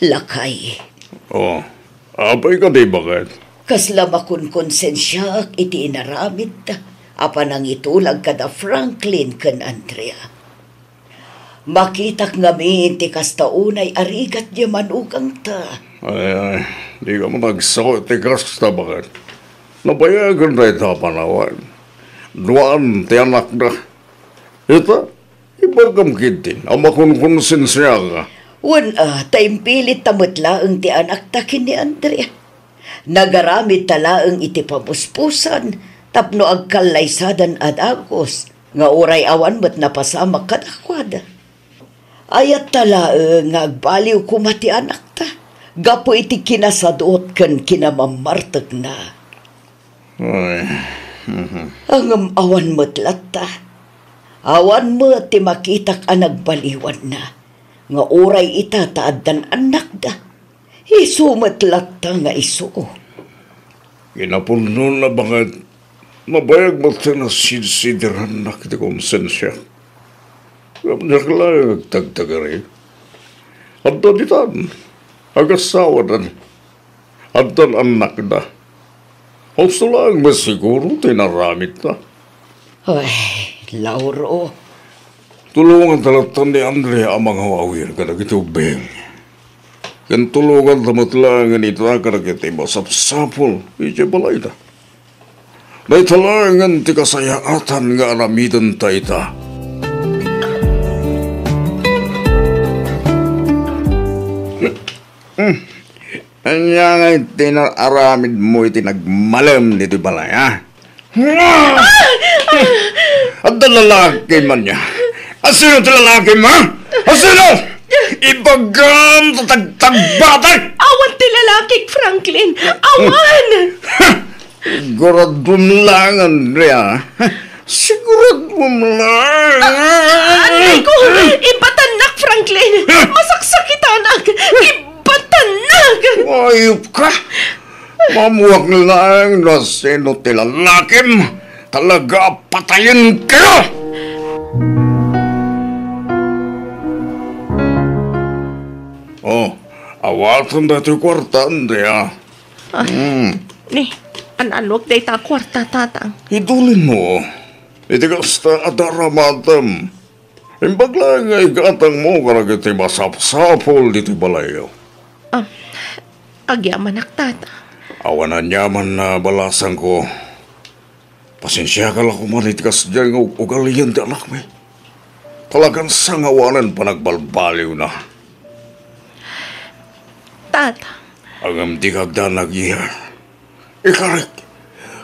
Lakay. Oh, apay kadi, baket? Kasla makonkonsensiaak iti inaramidta a panangitulag kada Franklin ken Andrea. Makitak ngamin ti kasta unay a rigat diay manugangta. Ay, ay, dika man agsao iti kasta, baket. Nabayagen dayta a panawen. Duaan ti anakda. Ita, ibagam ketdin a makonkonsensiaka. Wen a, ta impilitta met laeng ti anakta ken ni Andrea. Nagaramidta laeng iti pamuspusan tapno agkallaysadan a dagus nga uray awan met napasamak kadakuada. Ayatta laeng nga agbaliw koma ti anakta gapu iti kinasadut ken kinamammartekna. Ay, mhm. Ngem awan met latta. Awan met ti makitak a nagbaliwanna nga uray ita ta addan annakda. Isu met latta nga isu. Kinapudnona, baket, nabayag met ti nasidsidirannak iti konsensiak. Ngem diak laeng agtagtagari. Adda ditan, agasawadan. Addan annakda. Husto laeng met siguro ti inaramidta. Ay, Lauro. Tulonganta latta ni Andrea a mangaw-awir kadagiti ubbing. Ken tulonganta met laengen ita kadagiti masapsapul idiay balayda. Dayta laengen ti kasayaatan nga aramidenta ita. Hmm. Ania ngay ti naaramidmo iti nagmalem ditoy balay, ha? Adda lalaki man ya. Asino ti lalaki, ha? Asino? Ibagam ta tagtagbatek! Awan ti lalaki, Franklin! Awan! Siguraduem laeng, Andrea. Siguraduem laeng. Ah, ah, aray ko! Ibatannak, Franklin! Masaksakitanak! Ibatannak! Ayup ka! Maammuak laeng no sino ti lalakim. Talaga a patayenka! Oh, awaten datoy kuarta, Andrea. Ah, hmm. Ni, an-anuak dayta a kuarta, Tatang? Idulinmo. Iti kasta, adda aramatem. Imbag laeng nga igatangmo kadagiti masapsapul ditoy balayyo. Ah, agyamanak, Tata. Awan aniaman a balasangko. Pasensiaka la koma iti kasdiay nga ug-ugalian ti anakmi. Talagan sangawanen panagbalbaliwna. Tata. Ngem dika agdanag, Iha. Ikarik,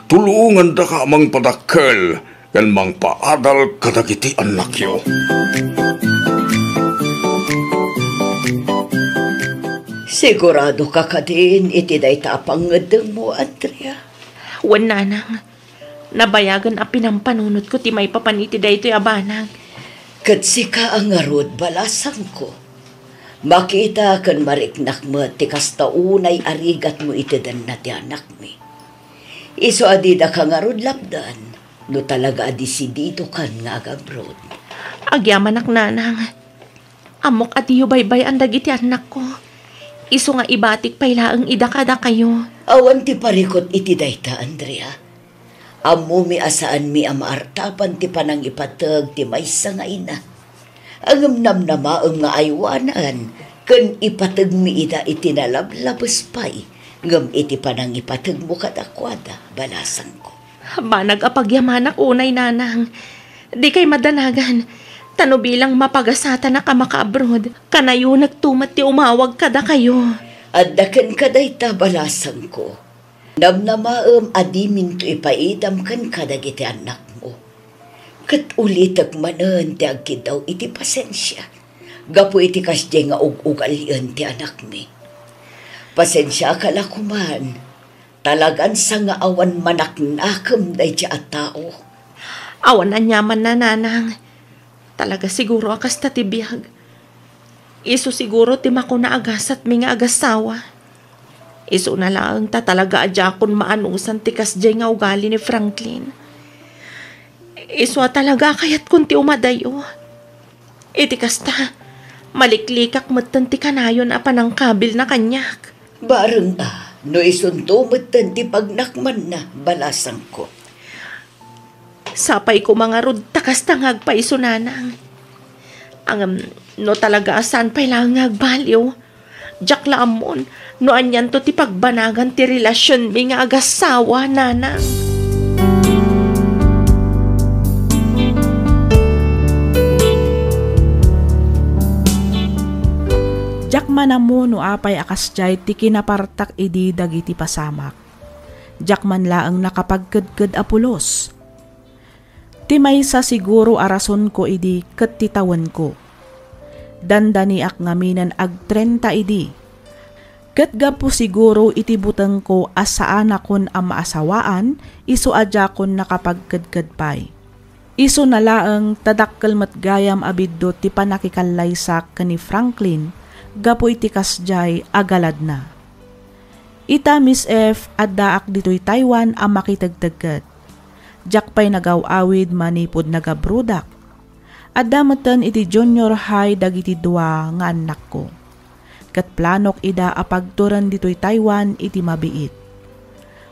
tulongandaka a mangpadakkel ken mangpaadal kadagiti annakyo. Siguradoka kadin iti dayta a pangngeddengmo, Andrea? Wen, Nanang. Nabayagen a pinampanunotko ti maipapan iti daytoy a banag. Ket sika a ngarud, balasangko. Makita ken mariknak met ti kasta unay a rigatmo iti denna ti anakmi. Isu a didaka ngarud lapdan no talaga a desididokan nga agabrod. Agyamanak, Nanang. Ammok a diyo baybay-an dagiti annakko. Isu nga ibatik pay laeng ida kadakayo. Awan ti parikut iti dayta, Andrea. Ammomi a saanmi a maartapan ti panangipateg ti maysa nga ina. Ngem namnamaem nga aywanan ken ipategmi ida iti nalablabes pay ngem iti panangipategmo kadakuada, balasangko. Banag a pagyamanak unay, nanang. Dikay madanagan. Ta no bilang mapagasatanak a makaabroad, kanayonekto met ti umawag kadakayo. Adda kenka dayta, balasangko. Namnamaem a diminto ipaidam kenka dagiti annakmo. Ket ulitek manen ti agkiddaw iti pasensia gapu iti kasdiay nga ug-ugalien ti anakmi. Pasensiaka la koman, talagan sa nga awan manaknakem daydi a tao. Awan aniamanna, nanang. Talaga siguro a kasta ti biag. Isu siguro ti makuna a gasatmi nga agasawa. Isuna laeng ta talaga a diakon maanusan ti kasdiay nga ugali ni Franklin. Isu a talaga a kayatkon ti umadayo. Iti kasta, maliklikak metten ti kanayon a panangkabilna kaniak. Bareng a, no isunto metten ti pagnakmanna, balasangko. Sapay koma ngarud ta kasta nga agpayso, nanang. Ngem, no talaga a saan pay laeng nga agbaliw, diak la ammon no anianto ti pagbanagan ti relasionmi nga agasawa, nanang. Diak man ammo no apay a kasdiay ti kinapartak idi dagiti pasamak. Diak man laeng nakapagkedked a pulos. Ti maysa siguro a rasonko idi ket ti tawenko. Dandaniak ngamin a agtrenta idi. Ket gapu siguro iti butengko a saanakon a maasawaan, isu a diakon nakapagkedked pay. Isuna laeng ta dakkel met gayam a biddut ti pannakikallaysak ken ni Franklin gapu iti kasdiay a galadna. Ita, Miss F, addaak ditoy Taiwan a makitegtegget. Diak pay nagaw-awid manipud nagabrodak. Adda metten iti junior high dagiti dua nga annakko. Ket planok ida a pagturen ditoy Taiwan iti mabiit.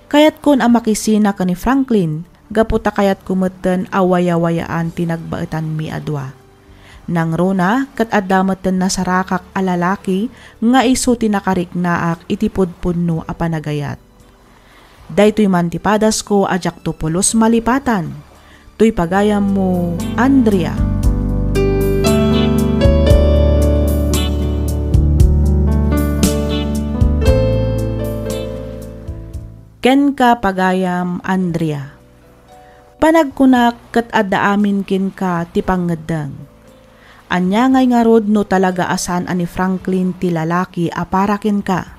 Kayatkon a makisina ken ni Franklin gapu ta kayatko metten a wayawayaan ti nagbaetanmi a dua. Nangruna ket adda metten nasarakak a lalaki nga isu ti nakariknaak iti pudpudno a panagayat. Daytoy man ti padasko a diakto pulos malipatan. Toy pagayammo, Andrea. Kenka, pagayam Andrea. Panagkunak ket adda amin kenka ti pangngeddeng. Ania ngay ngarud no talaga a saan a ni Franklin ti lalaki a para kenka?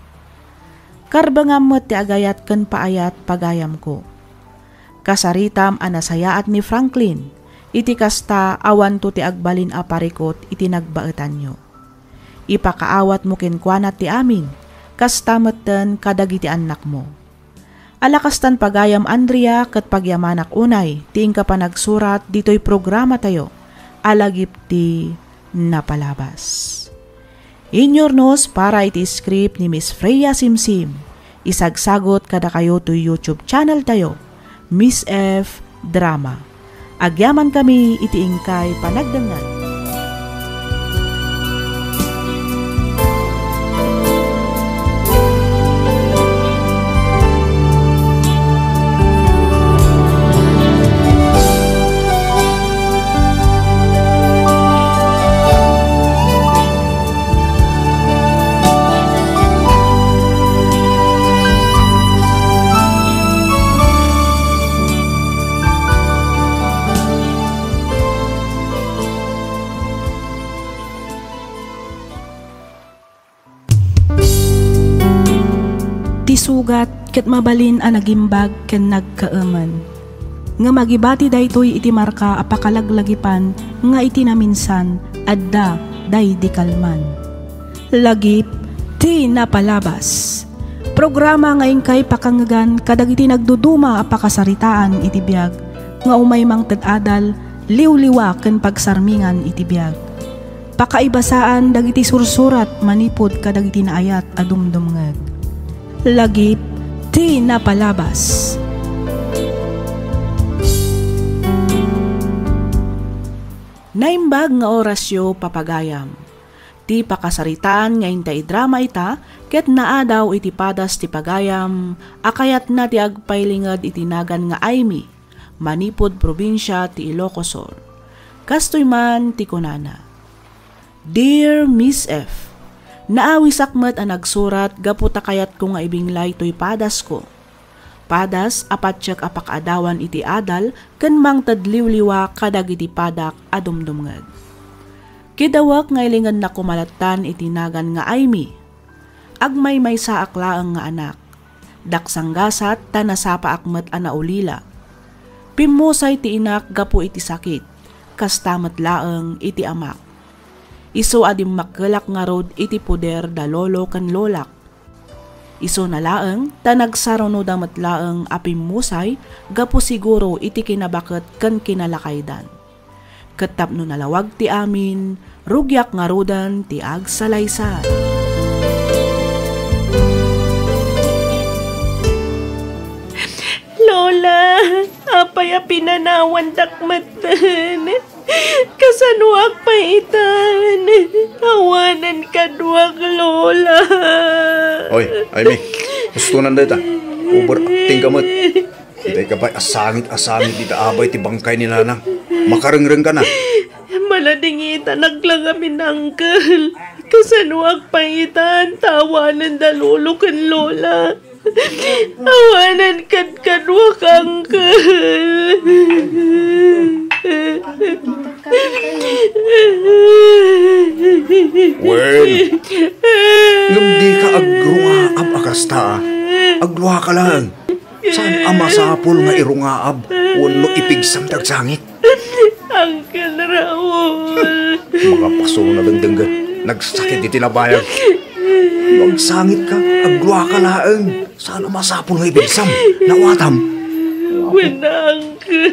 Karbengam met ti agayat ken paayat, pagayamko. Kasaritam a nasayaat ni Franklin, iti kasta, awanto ti agbalin a parikut iti nagbaetanyo. Ipakaawatmo kenkuana ti amin, kasta metten kadagiti annakmo. Ala kastan, pagayam Andrea, ket pagyamanak unay ti inka panagsurat ditoy programatayo a Lagip ti Napalabas. Inyurnos para iti script ni Miss Freya Simsim. Isagsagut kadakayo toy YouTube channel tayo, Miss F Drama. Agyamankami iti inkay panagdengngeg. Ti sugat ket mabalin a nagimbag ken nagkaemen. Ngem agibati daytoy iti marka a pakalaglagipan nga iti naminsan adda daydi kalman. Lagip ti Napalabas. Programa nga inkay pakangngegan kadagiti nagduduma a pakasaritaan iti biag nga umay mangted adal, liwliwa ken pagsarmingan iti biag. Pakaibasaan dagiti sursurat manipud kadagiti naayat a dumdumngeg. Lagip ti Napalabas. Naimbag nga orasyo, papagayam. Ti pakasaritaan nga inta idrama ita ket naadaw iti padas ti pagayam a kayatna ti agpailinged iti nagan nga Aimee, manipud probinsia ti Ilocos Sur. Kastoy man ti kunana, "Dear Miss F, naawisak met a nagsurat gapu ta kayatko nga ibinglay toy padasko. Padas a patiek a pakaadawan iti adal ken mangted liwliwa kadagiti padak a dumdumngeg. Kidawek nga ilingednak koma lattan iti nagan nga Aimee. Agmaymaysaak laeng nga anak. Daksanggasat ta nasapaak met a naulila. Pimmusay ti inak gapu iti sakit, kasta met laeng iti amak. Isu a dimmakkelak ngarud iti poder da lolo ken lolak. Isuna laeng ta nagsarunoda met laeng a pimmusay gapu siguro iti kinabaket ken kinalakaydan. Ket tapno nalawag ti amin, rugiak ngaruden ti agsalaysay." Lola, apay a pinanawandak metten? Kasanoak pay itan? Awanen kaduak, Lola. Oy, Aimee, hustonan dayta. Overacting ka met. Itay ka pay a sangit a sangit dita abay ti bangkay ni Nanang. Makarengreng ka na. Maladingitanak la ngamin, Uncle. Kasanoak pay itan ta awanen da Lolo ken Lola? Awanen kadkaduak, Uncle. Wen, ngem dika agrungaab a kasta. Agluaka laeng. Saan a masapul nga irungaab wenno ipigsam ti agsangit? Uncle Raul. Makapaso na dengdenggen. Nagsakit iti nabayag. No agsangit ka, agluaka laeng. Saan a masapul nga ipigsam? Nawatam? Wen, Uncle.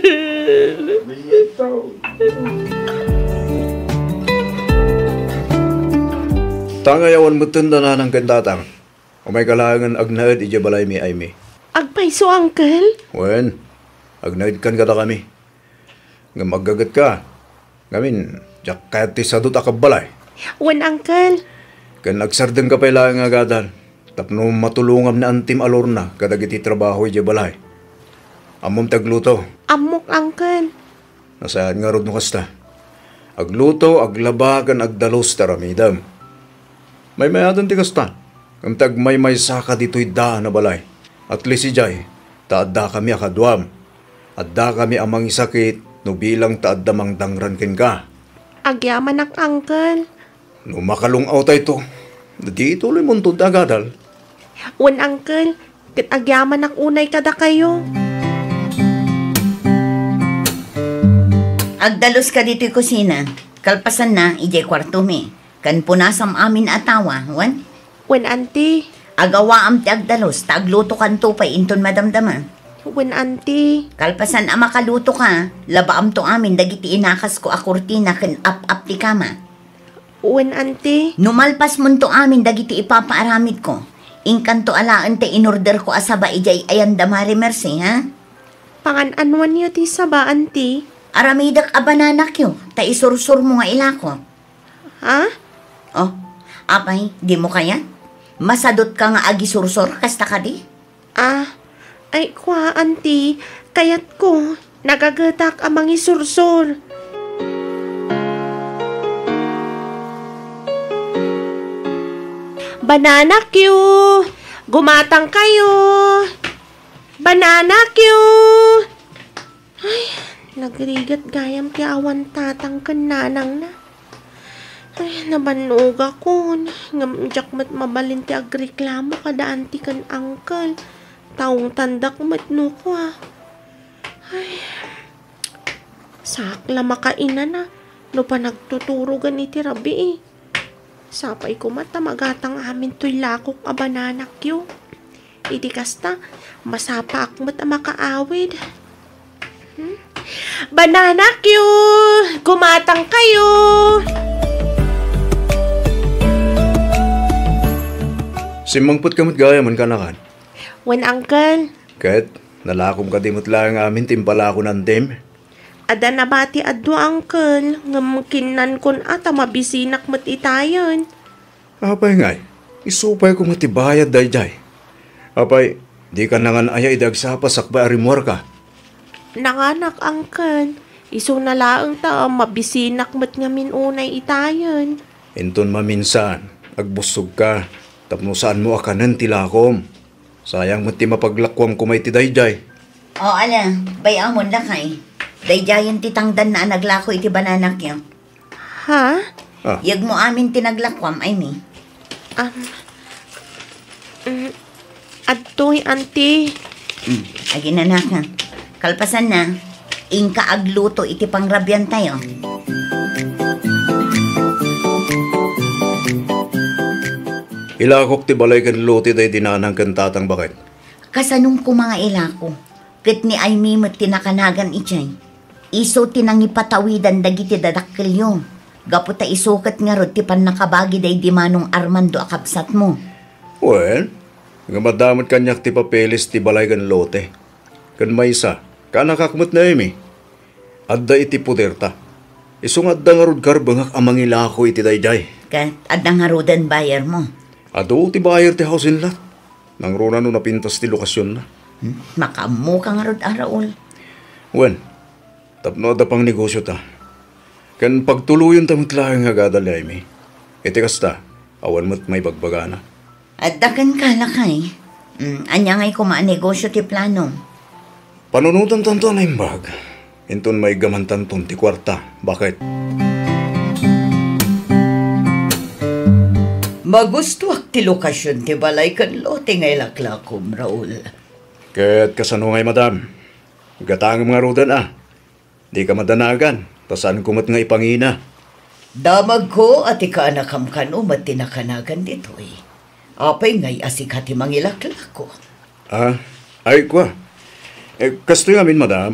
Tangay awan metten da Nanang ken Tatang. Umayka laengen agnaed idiay balaymi, Aimee. Agpayso, Uncle? Wen, agnaedkan kadakami. Ngem aggagetka. Ngamin, diak kayat ti sadut a kabbalay. Wen, Uncle. Ken agsardengka pay laeng nga agadal tapno matulongam ni Antim a Lorna kadagiti trabaho idiay balay. Ammom ti agluto? Ammok, Uncle. Nasayaat ngarud no kasta. Agluto, aglaba, ken agdalus ti aramidem. Maymayaten ti kasta. Ngem ti agmaymaysaka ditoy daan a balay. At least idiay, ta addakami a kaduam. Addakami a mangisakit no bilang ta adda mangdangran kenka. Agyamanak, Uncle. No makalung-awtayto, ditoy ituloymonto ti agadal. Wen, Uncle, ket agyamanak unay kadakayo. Agdaluska ditoy kusina, kalpasanna, idiay kuartomi, ken punasam amin a tawa, wen? Wen, Auntie. Agawaam ti agdalus, ta aglutokanto pay inton madamdama. Wen, Auntie. Kalpasan a makalutoka, labaamto amin dagiti inakasko a kurtina ken ap-ap ti kama. Wen, Auntie. No malpasmonto amin dagiti ipapaaramidko, inkanto alaen ti inorderko a saba idiay ayanda Mare Mercy, ha? Pangan-anoanyo ti saba, Auntie? Aramidek a banana cue, ta isursurmo nga ilako. Ha? Oh, apay, dimo kayat? Masadutka nga agisursor, kasta kadi? Ah, ay, kua, Auntie, kayatko, nagagetak a mangisursor. Banana cue! Gumatang kayo! Banana cue! Ay, nagrigat gayam ti awan tatang ken nanangna. Ay, nabannogakon, ngem diak met mabalin ti agreklamo kada anti ken angkel. Taungtandak met no kua. Ay, saak la makainana no panagtuturogan iti rabii. Sapay koma ta magatang amin toy lakok a banana cue. Iti kasta, masapaak met a makaawid. Hmm? Banana cue! Gumatang kayo! Simmangpet ka met gayam, kanakan? Wen, Uncle. Ket, nalakom kadi met laeng amin ti impalako ni Antim? Adda nabati a dua, uncle, ngem kinnankon a ta mabisinak met itayen. Apay ngay, isu pay koma ti bayad daydiay. Apay, dika nangan aya idi agsapa sakbay a rimmuarka? Nanganak, uncle. Isuna laeng ta mabisinak met ngamin unay itayen. Inton maminsan, agbussogka, tapno saanmo a kanen ti lakom. Sayang met ti mapaglakuam koma iti daydiay. O, ala, bay-amon, lakay. Daydiayen ti tangdanna a naglako iti bananakyo. Ha? Ah. Yegmo amin ti naglakuam, Aimee. Um, mm, adtoy, auntie. Hmm, aginanaka. Kalpasanna, inka agluto iti pangrabiantayo. Ilakok ti balay ken lote daydi nanang ken tatang, baket. Kasanom koma nga ilako, ket ni Aimee met ti nakanagan idiay. Isu ti nangipatawidan dagiti dadakkelyo, gapu ta isu ket ngarud ti pannakabagi daydi Manong Armando a kabsatmo. Wen, ngem adda met kaniak ti papeles ti balay ken lote. Ken maysa, kaanakak met ni Aimee. Adda iti poderta. Isu nga adda ngarud karbengak a mangilako iti daydiay. Ket adda ngaruden buyermo? Adu ti buyer ti housing lot. Nangruna no napintas ti lokasionna. Hmm, makaammoka ngarud a, Raul. Wen, tapno adda pangnegosiota. Ken pagtuloyenta met laeng nga agadal ni Aimee. Iti kasta, awan met maibagbagana. Adda kenka, lakay. Mm, ania ngay koma a negosio ti planom? Panunotantanto a naimbag. Inton maiggamantanton ti kuarta. Baket? Magustuak ti lokasion ti balay ken lote nga ilaklakom, Raul. Ket kasano ngay, madam? Gatangem ngaruden a. Dika madanagan, ta saanko met nga ipangina. Damagko a ti kaanakam kano met ti nakanagan ditoy. Apay ngay a sika ti mangilaklako? Ah, ay, kua. Eh, kastoy ngamin, madam.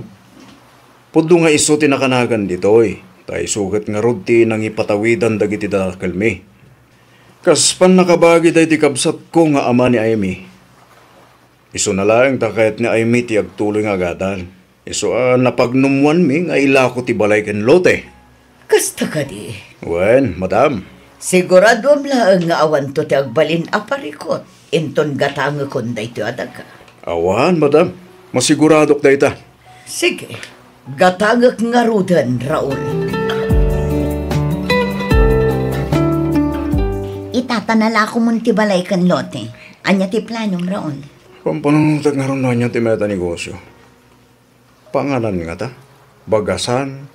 Pudno nga isu ti nakanagan ditoy, ta isu ket ngarud ti nangipatawidan dagiti dadakkelmi. Kas pannakabagi daydi kabsatko nga ama ni Aimee. Isuna laeng ta kayat ni Aimee ti agtuloy nga agadal. Isu a napagnumoanmi nga ilako ti balay ken lote. Kasta kadi? Wen, madam. Siguradoam laeng nga awanto ti agbalin a parikut inton gatangekon daytoy a daga. Awan, madam. Masiguradok dayta. Sige. Gatangek ngaruden, Raul. Ita ta nalakomon ti balay ken lote. Ania ti planom, Raul? Pampanunotek ngarud no ania ti mayat a negosio. Panganan ngata? Bagasan,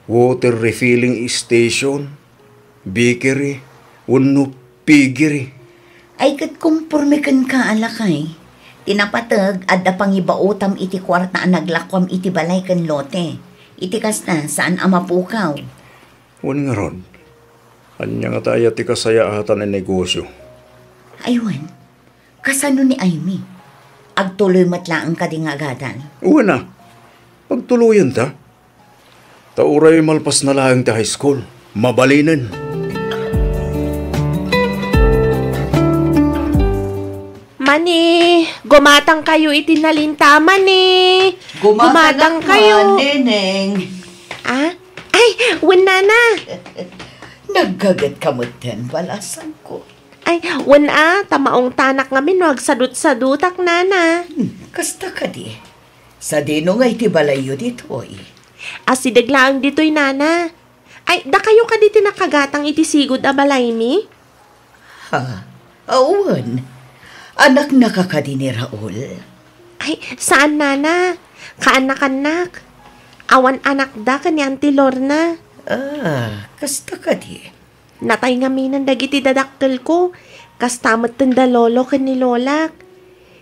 water refilling station, bakery, wenno piggery. Ay, ket komporme kenka a lakay. Ti napateg, adda pangibaotam iti kuarta a naglakuam iti balay ken lote. Iti kasta, saan a mapukaw. Wen ngarud, ania ngata aya ti kasayaatan a negosio? Ay, wen. Kasano ni Aimee? Agtuloy met laeng kadi nga agadal? Wen a, pagtuloyenta. Ta uray malpasna laeng ti high school, mabalinen. Mani, gumatangkayo iti nalinta, mani. Gumatangak, gumatangkayo, Neneng. Ah? Ay, wen, nana. Naggagetka metten, balasangko. Ay, wen a, ta maungtanak ngamin no agsadutsadutak, nana. Hmm, kasta kadi. Sadino nga iti balayyo ditoy? Asideg laeng ditoy, nana. Ay, dakayo kadi ti nakagatang iti sigud a balaymi? Ha? Awan. Anaknaka kadi ni Raul? Ay, saan, nana. Kaanakannak. Awan anakda ken ni Auntie Lorna. Ah, kasta kadi. Natay ngaminen dagiti dadakkelko, kasta metten da lolo ken ni lolak.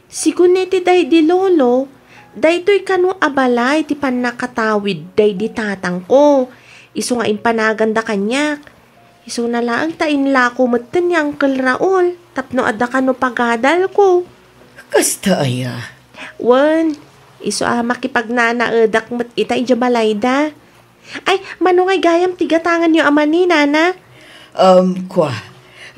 Sigun iti daydi lolo, daytoy kano a balay ti pannakatawid daydi tatangko, isu nga impanaganda kaniak. Isuna laeng ta inlako metten ni Uncle Raul tapno adda kano pagadalko. Kasta aya? Wen, isu a makipagnanaedak met ita idiay balayda. Ay, mano ngay gayam ti gatanganyo a mani, nana? Um, kua,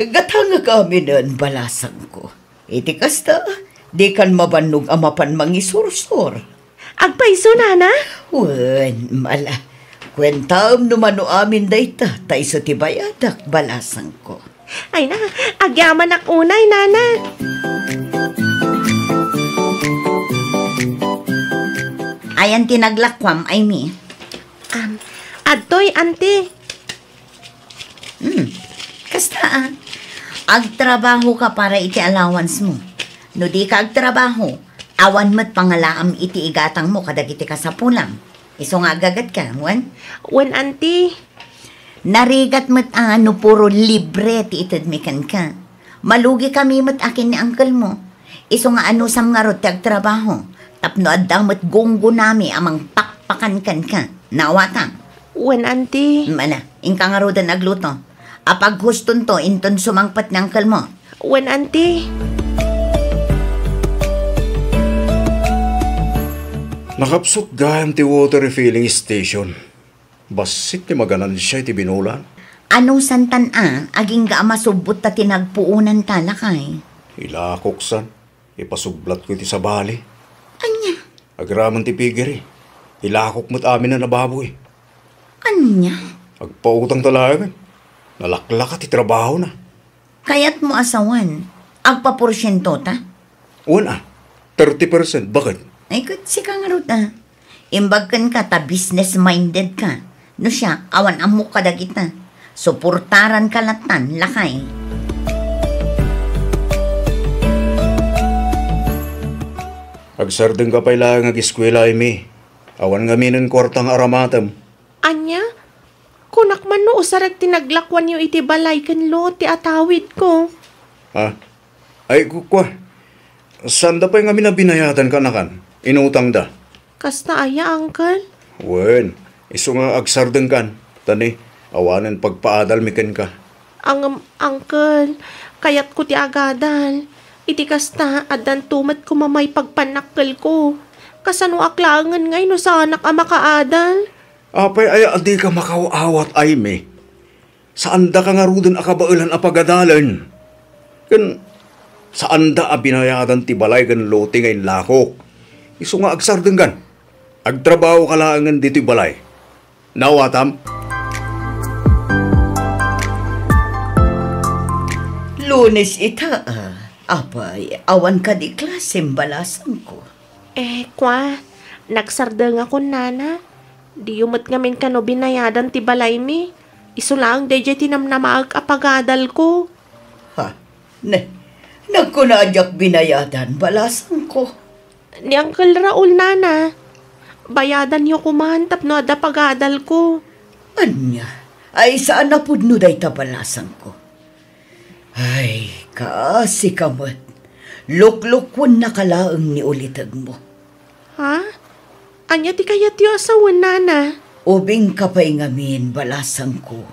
gatangek aminen, balasangko. Iti kasta, dikan mabannog a mapan mangisursor. Agpayso, nana? Wen, mala. Kuentaem no mano amin dayta, ta isu ti bayadak, balasangko. Ay na, agyamanak unay, nana. Ayan ti naglakuam, Aimee? Um, adtoy, anti. Hmm. Kasta, ah. Agtrabaho ka para iti allowance mo. No di ka agtrabaho, awan met pangalaam iti igatang mo kadagiti kasapulam. Isu nga agagat ka, wen? Wen, anti. Narigat met a no puro libre ti itedmi kenka. Malugi kami met akin ni uncle mo. Isu nga anusam ngarud ti agtrabaho. Tapno adda met gunggonami a mangpakpakan kenka. Nawatam? Wen, anti. Mala, inka ngaruden agluto. Apaghustonto inton sumangpet ni uncle mo. Wen, anti. Nakapsut gayam ti water refilling station. Bassit ti maganansia iti binulan. Anusantan a, agingga a masubbot ta ti nagpuonanta, lakay. Ilakoksan, ipasublatko iti sabali. Ania? Agraman ti pigiri. Ilakok met amin a baboy. Ania? Agpautangta laeng. Nalaklaka ti trabahona. Kayatmo a sawen, agpaporsientota? Wen a, thirty percent. Baket? Ay, ket sika ngarud a. Imbag kenka ta business-minded ka. No siak, awan ammok kadagita. Suportaranka lattan, lakay. Agsardengka pay laeng ageskuela, Aimee. Awan ngaminen kuarta nga aramatem. Ania? Kunak man no usarek ti naglakuanyo iti balay ken lote a tawidko. Ha? Ay, ku-, kua. Saanda pay ngamin a binayadan kanakan. Inutangda. Kasta aya, uncle? Wen, isu nga agsardengkan. Ta ni, awanen pagpaadalmi kenka. Ngem, uncle, kayatko ti agadal. Iti kasta, addanto met koma maipagpannakkelko. Kasanoak laengen ngay no saanak a makaadal? Apay aya a dika makaaw-awat, Aimee? Saandaka ngaruden a kabaelan a pagadalen. Ken saanda a binayadan ti balay ken lote nga inlakok. Isu nga agsardengkan. Agtrabahoka laengen ditoy balay. Naawatam? Lunes ita, a. Apay, awan kadi klasem, balasangko? Eh, kua, nagsardengakon, nana. Diyo met ngamin kano binayadan ti balaymi. Isu laeng daydiay ti namnamaek a pagadalko. Ha? Ne, nagkuna a diak binayadan, balasangko. Ni Uncle Raul, nana. Bayadanyo koman tapno adda pagadalko. Ania? Ay, saan a pudno dayta, balasangko. Ay, kaasi ka met. Luklukuennaka laeng ni ulitegmo. Ha? Ania ti kayatyo a sawen, nana? Ubingka pay ngamin, balasangko.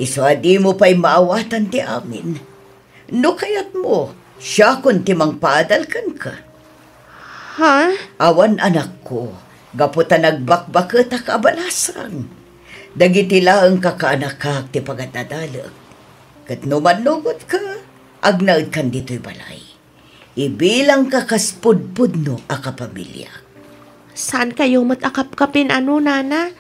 Isu a dimo pay maawatan ti amin. No kayatmo, siakon ti mangpaadal kenka. Ha? Awan, anakko, gapu ta nagbakbaketak a balasang. Dagiti laeng kakaanakak ti pagadadalek. Ket no mannugotka, agnaedkan ditoy balay. Ibilangka kas pudpudno a kapamiliak. Saankayo met a kapkapin, ano, nana?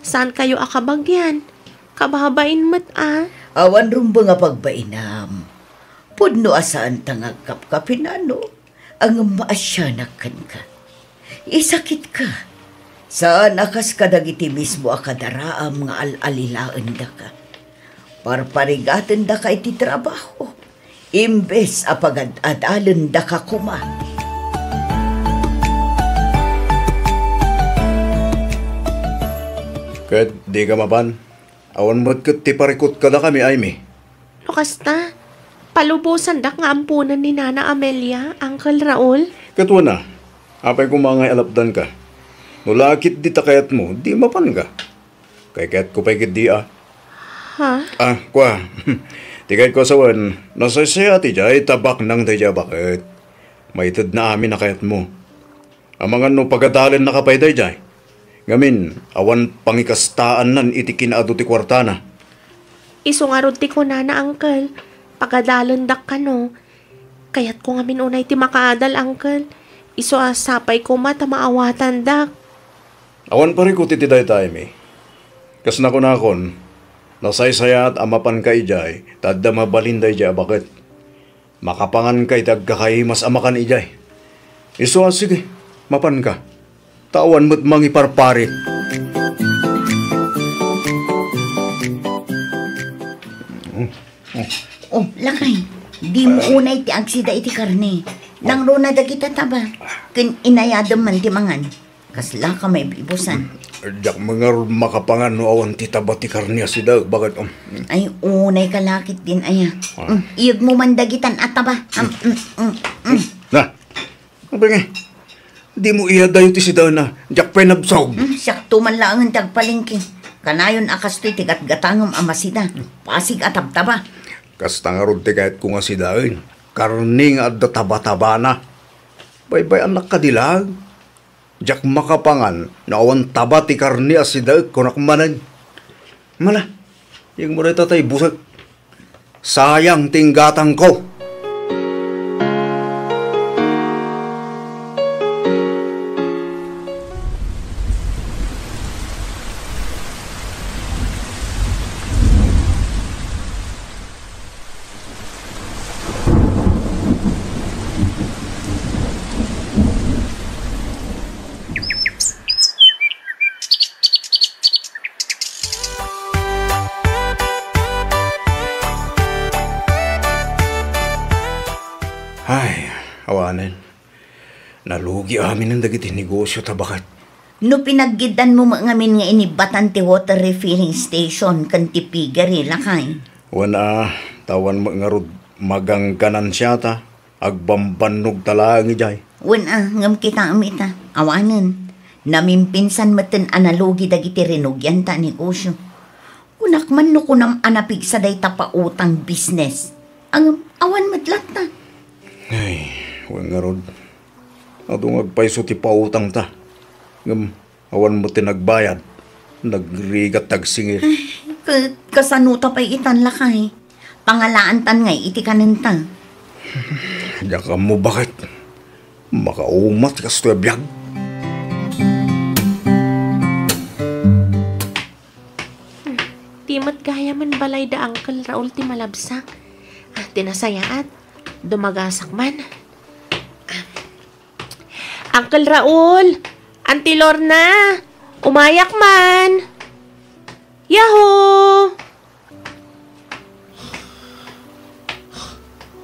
Saankayo a kabagian? Kababain met a. Awan rumbeng a pagbainam. Pudno a saanta nga agkapkapin, ano? Ngem maasianak kenka. Isakitka. Saan a kas kadagiti mismo a kadaraam nga al-alilaendaka. Parparigatendaka iti trabaho, imbes a pagad-adalendaka koma. Ket dika mapan, awan met ket ti parikut kadakami, Aimee. No kasta, palubosandak nga amponen ni Nana Amelia, Uncle Raul. Ket wen a, apay koma ngay alapdanka? No la ketdi ta kayatmo, di mapanka. Kaykayatko pay ketdi a. Ha? Ah, kua. Ti kayatko a sawen, nasaysayat idiay ta baknang daydiay a baket. Maitedna amin a kayatmo. Amangan no pagadalennaka pay daydiay. Ngamin, awan pangikastaannan iti kinaadu ti kuartana. Isu ngarud ti kunana, uncle. Pagadalendak kano. Kayatko ngamin unay ti makaadal, uncle. Isu a sapay koma ta maawatandak. Awan parikut iti dayta, Amy. Kas nakunakon, nasaysayaat a mapanka idiay ta adda mabalinda idiay a baket. Makapanganka iti agkakaimas a makan idiay. Isu a, sige, mapanka. Ta awan met mangiparparit. Oh, lakay, dimo unay ti agsida iti karne. Nangruna dagita taba, ken inayadem man ti mangan. Kasla ka maibibusan. Diak mangarud makapangan no awan ti taba ti karne a sida, baket, um. Ay, unay ka lakit din, aya. Ah. Mm, iyegmo man dagitan a taba. Am, mm, mm, mm. Na, abenge, dimo iyadayo ti sidaenna, diak pay nabsog. Mm, siakto man laengen ti agpalengke. Kanayon a kastoy ti gatgatangem a masida. Pasig a tabtaba. Kasta ngarud ti kayatko nga sidaen. Karne nga adda taba-tabana. Baybay-annak kadi laeng. Diak makapangan no awan taba ti karne a sidaek, kunak manen. Mala, iyegmo dayta ta ibusek. Sayang ti inggatangko. Ay, awanen. Nalugi aminen dagiti negosio ta baket. No pinaggiddanmo met ngamin nga inibbatan ti water refilling station ken ti piggery, lakay. Wen a, ta awan met ngarud magangganansiata, agbambannogta laeng idiay. Wen a, ngem kitaem ita, awanen. Namimpinsan metten a nalugi dagiti rinugianta a negosio. Kunak man no kunam a napigsa dayta pautang business. Ngem awan met latta. Ay, wen ngarud. Adu nga agpayso ti pautangta. Ngem awan met ti nagbayad. Nagrigat ti agsingir. Ay, ka-, kasanota pay itan, lakay? Pangalaantan ngay iti kanenta. Diak ammo baket. Makaumat kastoy a biag. Ti met gayamen balay da Uncle Raul ti malabsak. Ah, ti nasayaat, dumagasak man. Ah. Uncle Raul! Auntie Lorna! Umayak man! Yahoo!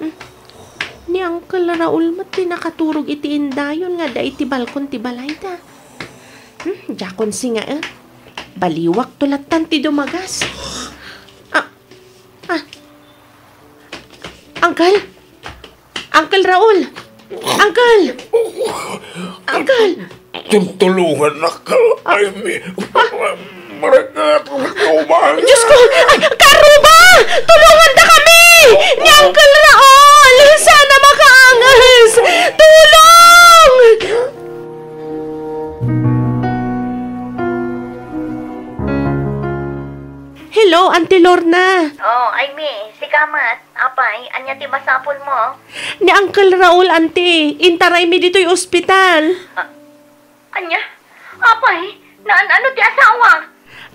Hmm. Ni Uncle Raul met ti nakaturog iti indayon nga adda iti balkon ti balayda. Hmm, diakon singaen. Baliwakto lattan ti dumagas. Ah, ah. Uncle? Uncle Raul! Uncle! Uncle! Tultulongannak, Amy. Maragatan ko man. Diyos ko! Ay, Karuba! Tulongandakami! Ni Uncle Raul! Sana makaangas! Tulong! Hello, Auntie Lorna. Oh, Amy, sika met. Apay, ania ti masapulmo? Ni Uncle Raul, Auntie. Intaraymi ditoy ospital. Ah, ania? Apay, naan-ano ti asawa?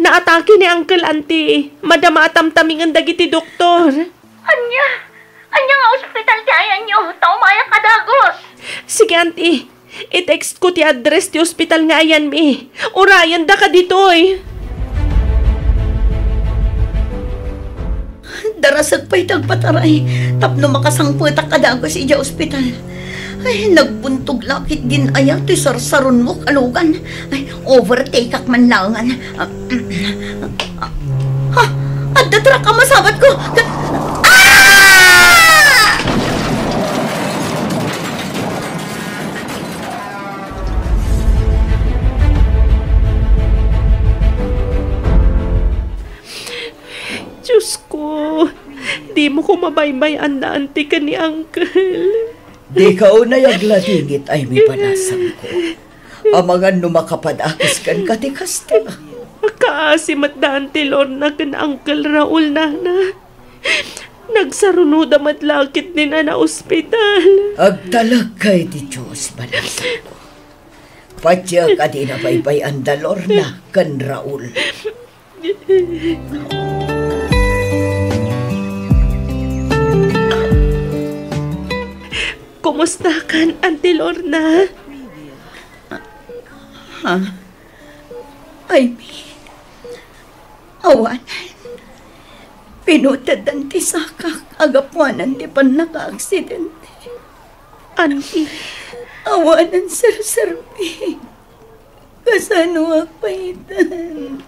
Naatake ni Uncle, Auntie. Madama a tamtamingen dagiti doktor. Ania? Ania nga ospital ti ayanyo? Ta umayak a dagus. Sige, Auntie. I-text ko ti address ti ospital nga ayanmi. Urayendaka ditoy. Darasek pay ti agpataray tapno makasangpetak a dagus idiay ospital. Ay, nagbuntog la ketdin aya ti sarsaronmo, kalugan. Ay, overtake-ak man laengen. Ah, Ha? Adda truck a masabatko! Ah! Diyos ko, dimo ko mabaybay-an da, Auntie, ken ni Uncle. Dika unay agladingit, Amy, banasangko. Amangan no makapadagus kenka ti kasta. Kaasi met da Auntie Lorna ken Uncle Raul, nana. Nagsarunoda met la ketdin a naospital. Agtalekka iti Dios, banasangko. Patiek a di nabaybay-an da Lorna ken Raul. Kumustakan, Auntie Lorna? Ha? Ay, mi. Awanen. Pinuteddan ti sakak a gapuanan ti pannakaaksidente. Auntie. Awanen serserbi. Kasanoak pay itan?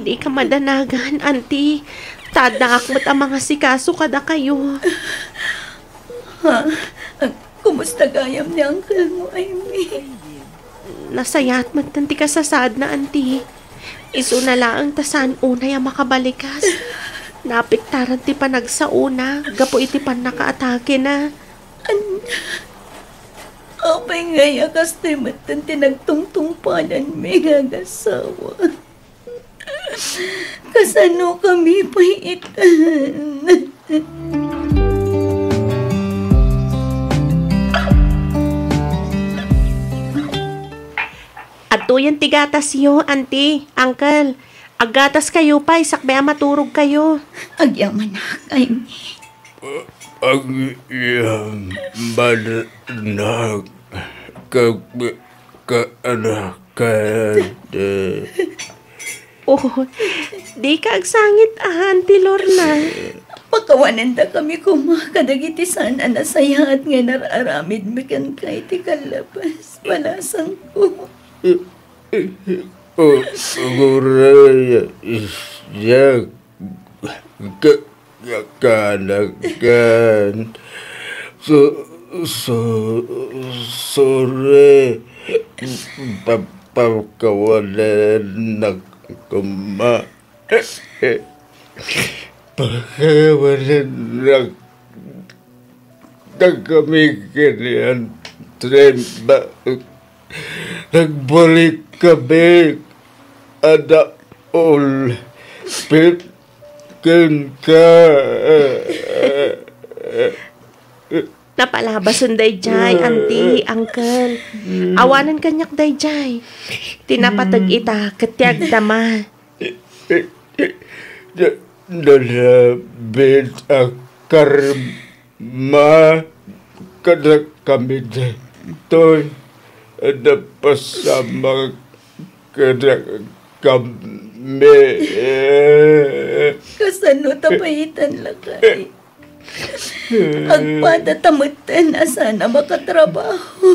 Dika madanagan, Auntie. Ta addaak met a mangasikaso kadakayo. Ha? Kumusta gayam ni uncle mo, Amy? Nasayaat met ti kasasaadna, Auntie. Isuna laeng ta saan unay a makabalikas. Naapektaran ti panagsaona gapu iti pannakaatakena. Ania? Apay ngay a kastoy metten ti nagtungtungpalanmi nga agasawa? Kasanokami pay itan? Adtoyen ti gatasyo, Auntie, Uncle. Aggatas kayo pay, sakbay a maturog kayo. Agyamanak, Amy. Agyamanak, ka, ka, anak, ka, Oh, dika agsangit, Auntie Lorna. Pakawanendakami koma kadagiti saan a nasayaat nga inar-aramidmi kenka iti kallabas, balasangko. Oh, uray, siak, ka, ka, kanagan. So, so, sorry. Pa, pakawalennak koma. Pakawalennak Dagami ken ni Antre, ba-, nagbalik kami. Ada ulpit kenka. Napalabasen daydiay, Auntie, Uncle. Awanen kaniak daydiay. Ti napateg ita, ket ti agdama. Da-, dalabit a karma kadakami daytoy. Napasamak kadakami. Kasano ta payitan, lakay? Agpada ta metten a saan a makatrabaho.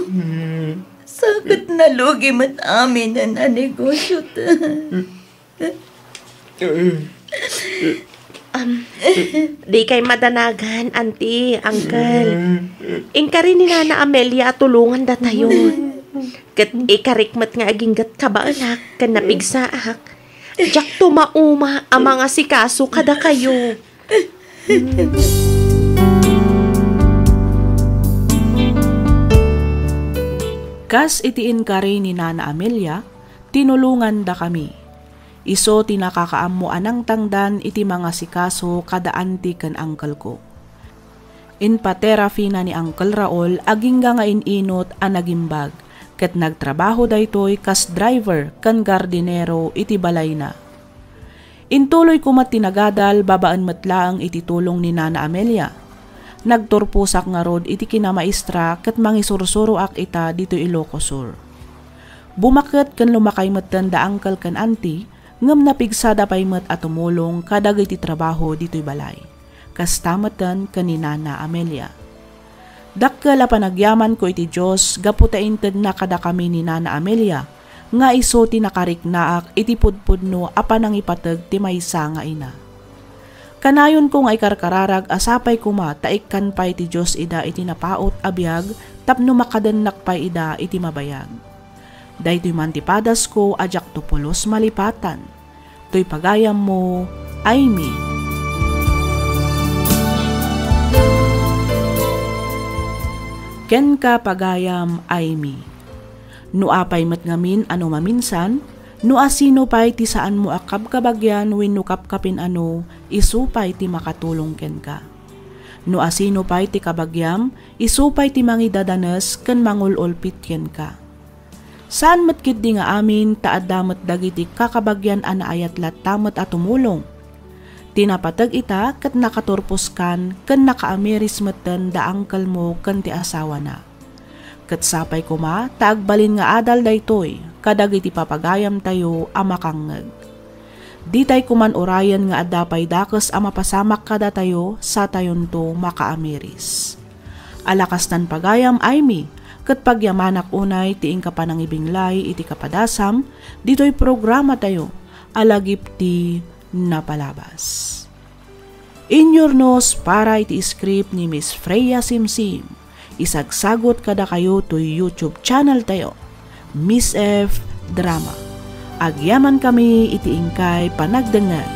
Sa ket nalugi met aminen a negosyo ta. Um, dikay madanagan, Auntie, Uncle. Inkari ni Nana Amelia a tulongan datayo. Ket ikarik met nga aginggat kabaelak ken napigsaak. Diak tumauma a mangasikaso kadakayo. Kas iti inkari ni Nana Amelia, tinulongandakami. Isu ti nakakaammo a nangtangdan iti mangasikaso kada anti ken angkelko. Inpaterapina ni Uncle Raul agingga nga in-inut a nagimbag, ket nagtrabaho daytoy kas driver ken gardinero iti balayna. Intuloyko met ti nagadal babaen met laeng iti tulong ni Nana Amelia. Nagturposak ngarud iti kinamaestra ket mangisursuroak ita ditoy Ilocos Sur. Bumaket ken lumakay metten da uncle ken auntie, ngem napigsada pay met a tumulong kadagiti trabaho ditoy balay. Kasta metten ken ni Nana Amelia. Dakkel a panagyamanko iti Dios gapu ta intedna kadakami ni Nana Amelia nga isu ti nakariknaak iti pudpudno a panangipateg ti maysa nga ina. Kanayonko nga ikarkararag a sapay koma ta ikkan pay ti Dios ida iti napaut a biag tapno makadennak pay ida iti mabayag. Daytoy man ti padasko a diakto pulos malipatan. Toy pagayammo, Aimee. Kenka, pagayam, Aimee. No apay met ngamin a no maminsan, no asino pay ti saanmo a kabkabagyan wenno kapkapin-ano, isu pay ti makatulong kenka. No asino pay ti kabagiam, isu pay ti mangidadanes ken mangul-ulpit kenka. Saan met ketdi nga amin ta adda met dagiti kakabagian a naayat latta met a tumulong. Ti napateg ita ket nakaturposkan ken nakaamiris metten da uncle mo ken ti asawana. Ket sapay koma ta agbalin nga adal daytoy kadagiti papagayamtayo a makangngeg. Ditay koman urayen nga adda pay dakes a mapasamak kadatayo satayonto makaamiris. Ala kastan pagayam, Aimee, ket pagyamanak unay ti inka panangibinglay iti kapadasam ditoy programatayo a Lagip ti Napalabas. Inyurnos para iti script ni Miss Freya Simsim. Isagsagot kadakayo toy YouTube channel tayo, Miss F Drama. Agyamankami iti inkay panagdengngeg.